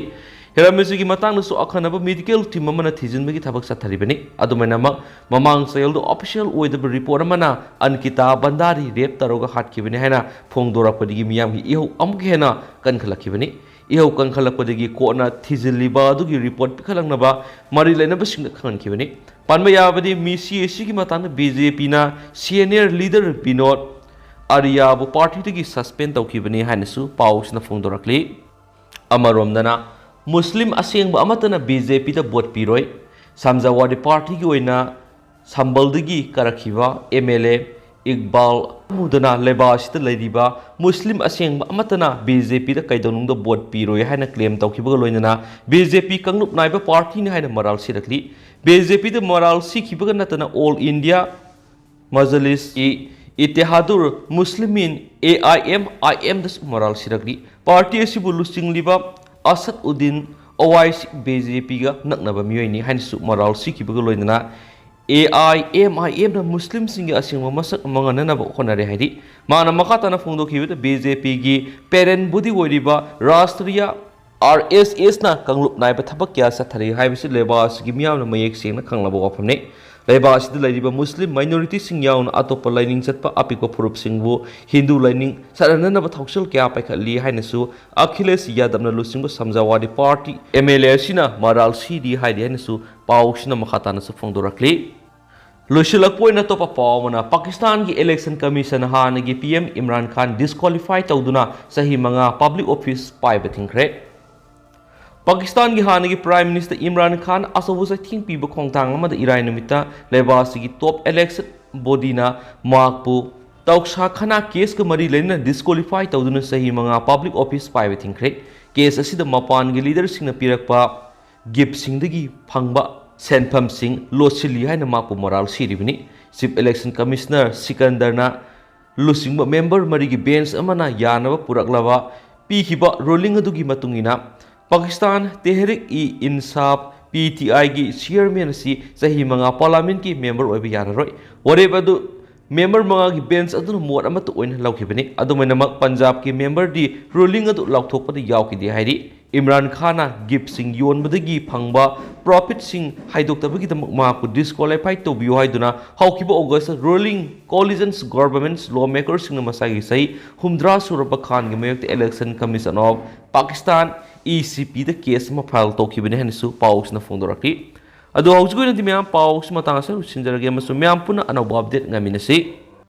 ꯍꯤꯔꯝ ꯑꯁꯤꯒꯤ ꯃꯇꯥꯡꯗꯁꯨ ꯑꯈꯟꯅꯕ medical team ꯑꯃꯅ ꯊꯤꯖꯤꯟꯕꯒꯤ ꯊꯕꯛ ꯆꯠꯊꯔꯤꯕꯅꯤ꯫ ꯑꯗꯨꯃꯥꯏꯅꯃꯛ, ꯃꯃꯥꯡ ꯆꯌꯣꯜꯗ official ꯑꯣꯏꯗꯕ report ꯑꯃꯅ ꯑꯟꯀꯤꯇꯥ ꯚꯟꯗꯥꯔꯤ rape ꯇꯧꯔꯒ ꯍꯥꯠꯈꯤꯕꯅꯤ ꯍꯥꯏꯅ ꯐꯣꯡꯗꯣꯔꯛꯄꯗꯒꯤ ꯃꯤꯌꯥꯝꯒꯤ ꯏꯍꯧ ꯑꯃꯨꯛꯀ ꯍꯦꯟꯅ ꯀꯟꯈꯠꯂꯛꯈꯤꯕꯅꯤ꯫ ꯏꯍꯧ ꯀꯟꯈꯠꯂꯛꯄꯗꯒꯤ courtꯅ ꯊꯤꯖꯤꯜꯂꯤꯕ ꯑꯗꯨꯒꯤ report ꯄꯤꯈꯠꯂꯛꯅꯕ ꯃꯔꯤ ꯂꯩꯅꯕꯁꯤꯡꯗ ꯈꯪꯍꯟꯈꯤꯕꯅꯤ꯫ ꯄꯟꯕ ꯌꯥꯕꯗꯤ, ꯃꯤꯁꯤ ꯑꯁꯤꯒꯤ ꯃꯇꯥꯡꯗ BJPꯅ senior leader ꯕꯤꯅꯣꯗ ꯑꯥꯔꯤꯌꯥꯕꯨ partyꯗꯒꯤ suspend ꯇꯧꯈꯤꯕꯅꯤ ꯍꯥꯏꯅꯁꯨ ꯄꯥꯎꯁꯤꯅ ꯐꯣꯡꯗꯣꯔꯛꯂꯤ꯫ ꯑꯃꯔꯣꯝꯗꯅ, ꯃꯨꯁꯂꯤꯝ ꯑꯁꯦꯡꯕ ꯑꯃꯠꯇꯅ BJPꯗ vote ꯄꯤꯔꯣꯏ꯫ ꯁꯃꯥꯖꯋꯥꯗꯤ Partyꯒꯤ ꯑꯣꯏꯅ ꯁꯝꯕꯜꯗꯒꯤ ꯀꯥꯔꯛꯈꯤꯕ MLA ꯏꯛꯕꯥꯜ ꯃꯨꯗꯅ ꯂꯩꯕꯥꯛ ꯑꯁꯤꯗ ꯂꯩꯔꯤꯕ ꯃꯨꯁꯂꯤꯝ ꯑꯁꯦꯡꯕ ꯑꯃꯠꯇꯅ BJPꯗ ꯀꯩꯗꯧꯅꯨꯡꯗ vote ꯄꯤꯔꯣꯏ ꯍꯥꯏꯅ claim ꯇꯧꯈꯤꯕꯒ ꯂꯣꯏꯅꯅ BJP ꯀꯥꯡꯂꯨꯞ ꯅꯥꯏꯕ partyꯅꯤ ꯍꯥꯏꯅ ꯃꯔꯥꯜ ꯁꯤꯔꯛꯂꯤ꯫ BJPꯗ ꯃꯔꯥꯜ ꯁꯤꯈꯤꯕꯒ ꯅꯠꯇꯅ All India Majlis-e-Ittehadul Muslimin, AIMIMꯗꯁꯨ ꯃꯔꯥꯜ ꯁꯤꯔꯛꯂꯤ꯫ Party ꯑꯁꯤꯕꯨ ꯂꯨꯆꯤꯡꯂꯤꯕ ꯑꯁꯗ ꯎꯗꯤꯟ ꯑꯣꯋꯥꯏꯁꯤ BJPꯒ ꯅꯛꯅꯕ ꯃꯤꯑꯣꯏꯅꯤ ꯍꯥꯏꯅꯁꯨ ꯃꯔꯥꯜ ꯁꯤꯈꯤꯕꯒ ꯂꯣꯏꯅꯅ AIMIMꯅ ꯃꯨꯁꯂꯤꯝꯁꯤꯡꯒꯤ ꯑꯁꯦꯡꯕ ꯃꯁꯛ ꯃꯉꯥꯟꯅꯅꯕ ꯍꯣꯠꯅꯔꯦ ꯍꯥꯏꯔꯤ꯫ ꯃꯥꯅ ꯃꯈꯥ ꯇꯥꯅ ꯐꯣꯡꯗꯣꯛꯈꯤꯕꯗ, BJPꯒꯤ parent body ꯑꯣꯏꯔꯤꯕ ꯔꯥꯁꯇ꯭ꯔꯤꯌꯥ RSSꯅ ꯀꯥꯡꯂꯨꯞ ꯅꯥꯏꯕ ꯊꯕꯛ ꯀꯌꯥ ꯆꯠꯊꯔꯤ ꯍꯥꯏꯕꯁꯤ ꯂꯩꯕꯥꯛ ꯑꯁꯤꯒꯤ ꯃꯤꯌꯥꯝꯅ ꯃꯌꯦꯛ ꯁꯦꯡꯅ ꯈꯪꯂꯕ ꯋꯥꯐꯝꯅꯤ꯫ ꯂꯩꯕꯥꯛ ꯑꯁꯤꯗ ꯂꯩꯔꯤꯕ ꯃꯨꯁꯂꯤꯝ minorityꯁꯤꯡ ꯌꯥꯎꯅ ꯑꯇꯣꯞꯄ ꯂꯥꯏꯅꯤꯡ ꯆꯠꯄ ꯑꯄꯤꯛꯄ ꯐꯨꯔꯨꯞꯁꯤꯡꯕꯨ ꯍꯤꯟꯗꯨ ꯂꯥꯏꯅꯤꯡ ꯆꯠꯍꯟꯅꯅꯕ ꯊꯧꯁꯤꯜ ꯀꯌꯥ ꯄꯥꯏꯈꯠꯂꯤ ꯍꯥꯏꯅꯁꯨ ꯑꯈꯤꯂꯦꯁ ꯌꯥꯗꯕꯅ ꯂꯨꯆꯤꯡꯕ ꯁꯃꯥꯖꯋꯥꯗꯤ Party MLA ꯑꯁꯤꯅ ꯃꯔꯥꯜ ꯁꯤꯔꯤ ꯍꯥꯏꯔꯤ ꯍꯥꯏꯅꯁꯨ ꯄꯥꯎꯁꯤꯅ ꯃꯈꯥ ꯇꯥꯅꯁꯨ ꯐꯣꯡꯗꯣꯔꯛꯂꯤ꯫ ꯂꯣꯏꯁꯤꯜꯂꯛꯄ ꯑꯣꯏꯅ ꯑꯇꯣꯞꯄ ꯄꯥꯎ ꯑꯃꯅ, ꯄꯥꯀꯤꯁꯇꯥꯟꯒꯤ election commission ꯍꯥꯟꯅꯒꯤ PM ꯏꯝꯔꯥꯟ ꯈꯥꯟ disqualify ꯇꯧꯗꯨꯅ ꯆꯍꯤ ꯃꯉꯥ public office ꯄꯥꯏꯕ ꯊꯤꯡꯈ꯭ꯔꯦ꯫ ꯄꯥꯀꯤꯁꯇꯥꯟꯒꯤ ꯍꯥꯟꯅꯒꯤ Prime Minister ꯏꯝꯔꯥꯟ ꯈꯥꯟ ꯑꯆꯧꯕ ꯆꯩꯊꯦꯡ ꯄꯤꯕ ꯈꯣꯡꯊꯥꯡ ꯑꯃꯗ ꯏꯔꯥꯏ ꯅꯨꯃꯤꯠꯇ ꯂꯩꯕꯥꯛ ꯑꯁꯤꯒꯤ top election bodyꯅ ꯃꯍꯥꯛꯄꯨ ꯇꯧꯁꯥꯈꯥꯅꯥ caseꯀ ꯃꯔꯤ ꯂꯩꯅꯅ disqualify ꯇꯧꯗꯨꯅ ꯆꯍꯤ ꯃꯉꯥ public office ꯄꯥꯏꯕ ꯊꯤꯡꯈ꯭ꯔꯦ꯫ Case ꯑꯁꯤꯗ ꯃꯄꯥꯟꯒꯤ leaderꯁꯤꯡꯅ ꯄꯤꯔꯛꯄ giftꯁꯤꯡꯗꯒꯤ ꯐꯪꯕ ꯁꯦꯟꯐꯝꯁꯤꯡ ꯂꯣꯠꯁꯤꯜꯂꯤ ꯍꯥꯏꯅ ꯃꯍꯥꯛꯄꯨ ꯃꯔꯥꯜ ꯁꯤꯔꯤꯕꯅꯤ꯫ Chief Election Commissioner ꯁꯤꯀꯟꯗꯔꯅ ꯂꯨꯆꯤꯡꯕ member ꯃꯔꯤꯒꯤ bench ꯑꯃꯅ ꯌꯥꯅꯕ ꯄꯨꯔꯛꯂꯕ ꯄꯤꯈꯤꯕ ruling ꯑꯗꯨꯒꯤ ꯃꯇꯨꯡ ꯏꯟꯅ, ꯄꯥꯀꯤꯁꯇꯥꯟ ꯇꯦꯍꯔꯤꯛ-ꯏ-ꯏꯟꯁꯥꯐ ꯄꯤ ꯇꯤ ꯑꯥꯏꯒꯤ ꯆꯤꯌꯔꯃꯦꯟ ꯑꯁꯤ ꯆꯍꯤ ꯃꯉꯥ ꯄꯥꯔꯂꯥꯃꯦꯟꯠꯀꯤ ꯃꯦꯝꯕꯔ ꯑꯣꯏꯕ ꯌꯥꯔꯔꯣꯏ꯫ ꯋꯥꯔꯦꯞ ꯑꯗꯨ ꯃꯦꯝꯕꯔ ꯃꯉꯥꯒꯤ ꯕꯦꯟꯆ ꯑꯗꯨꯅ ꯃꯣꯠ ꯑꯃꯠꯇ ꯑꯣꯏꯅ ꯂꯧꯈꯤꯕꯅꯤ꯫ ꯑꯗꯨꯃꯥꯏꯅꯃꯛ ꯄꯟꯖꯥꯕꯀꯤ ꯃꯦꯝꯕꯔꯗꯤ ꯔꯨꯂꯤꯡ ꯑꯗꯨ ꯂꯥꯎꯊꯣꯛꯄꯗ ꯌꯥꯎꯈꯤꯗꯦ ꯍꯥꯏꯔꯤ꯫ ꯏꯝꯔꯥꯟ ꯈꯥꯟꯅ ꯒꯤꯐꯁꯤꯡ ꯌꯣꯟꯕꯗꯒꯤ ꯐꯪꯕ ꯄ꯭ꯔꯣꯐꯤꯠꯁꯤꯡ ꯍꯥꯏꯗꯣꯛꯇꯕꯒꯤꯗꯃꯛ ꯃꯍꯥꯛꯄꯨ ꯗꯤꯁꯀ꯭ꯋꯥꯂꯤꯐꯥꯏ ꯇꯧꯕꯤꯌꯨ ꯍꯥꯏꯗꯨꯅ ꯍꯧꯈꯤꯕ ꯑꯣꯒꯁꯇ ꯔꯨꯂꯤꯡ ꯀꯣꯂꯤꯖꯟꯁ ꯒꯣꯚꯔꯟꯃꯦꯟꯠ ꯂꯣ ꯃꯦꯀꯔꯁꯤꯡꯅ ꯃꯁꯥꯒꯤ ꯆꯍꯤ ꯍꯨꯝꯗ꯭ꯔꯥ ꯁꯨꯔꯕ ꯈꯥꯟꯒꯤ ꯃꯥꯌꯣꯛꯇ election commission of Pakistan, E ꯁꯤ ꯄꯤꯗ ꯀꯦꯁ ꯑꯃ ꯐꯥꯏꯜ ꯇꯧꯈꯤꯕꯅꯤ ꯍꯥꯏꯅꯁꯨ ꯄꯥꯎꯁꯤꯅ ꯐꯣꯡꯗꯣꯔꯛꯂꯤ꯫ ꯑꯗꯣ ꯍꯧꯖꯤꯛ ꯑꯣꯏꯅꯗꯤ ꯃꯌꯥꯝ ꯄꯥꯎꯁꯤ ꯃꯇꯥꯡ ꯑꯁꯤꯗ ꯂꯣꯏꯁꯤꯟꯖꯔꯒꯦ ꯑꯃꯁꯨꯡ ꯃꯌꯥꯝ ꯄꯨꯟꯅ ꯑꯅꯧꯕ ꯑꯞꯗꯦꯠ ꯉꯥꯏꯃꯤꯟꯅꯁꯤ꯫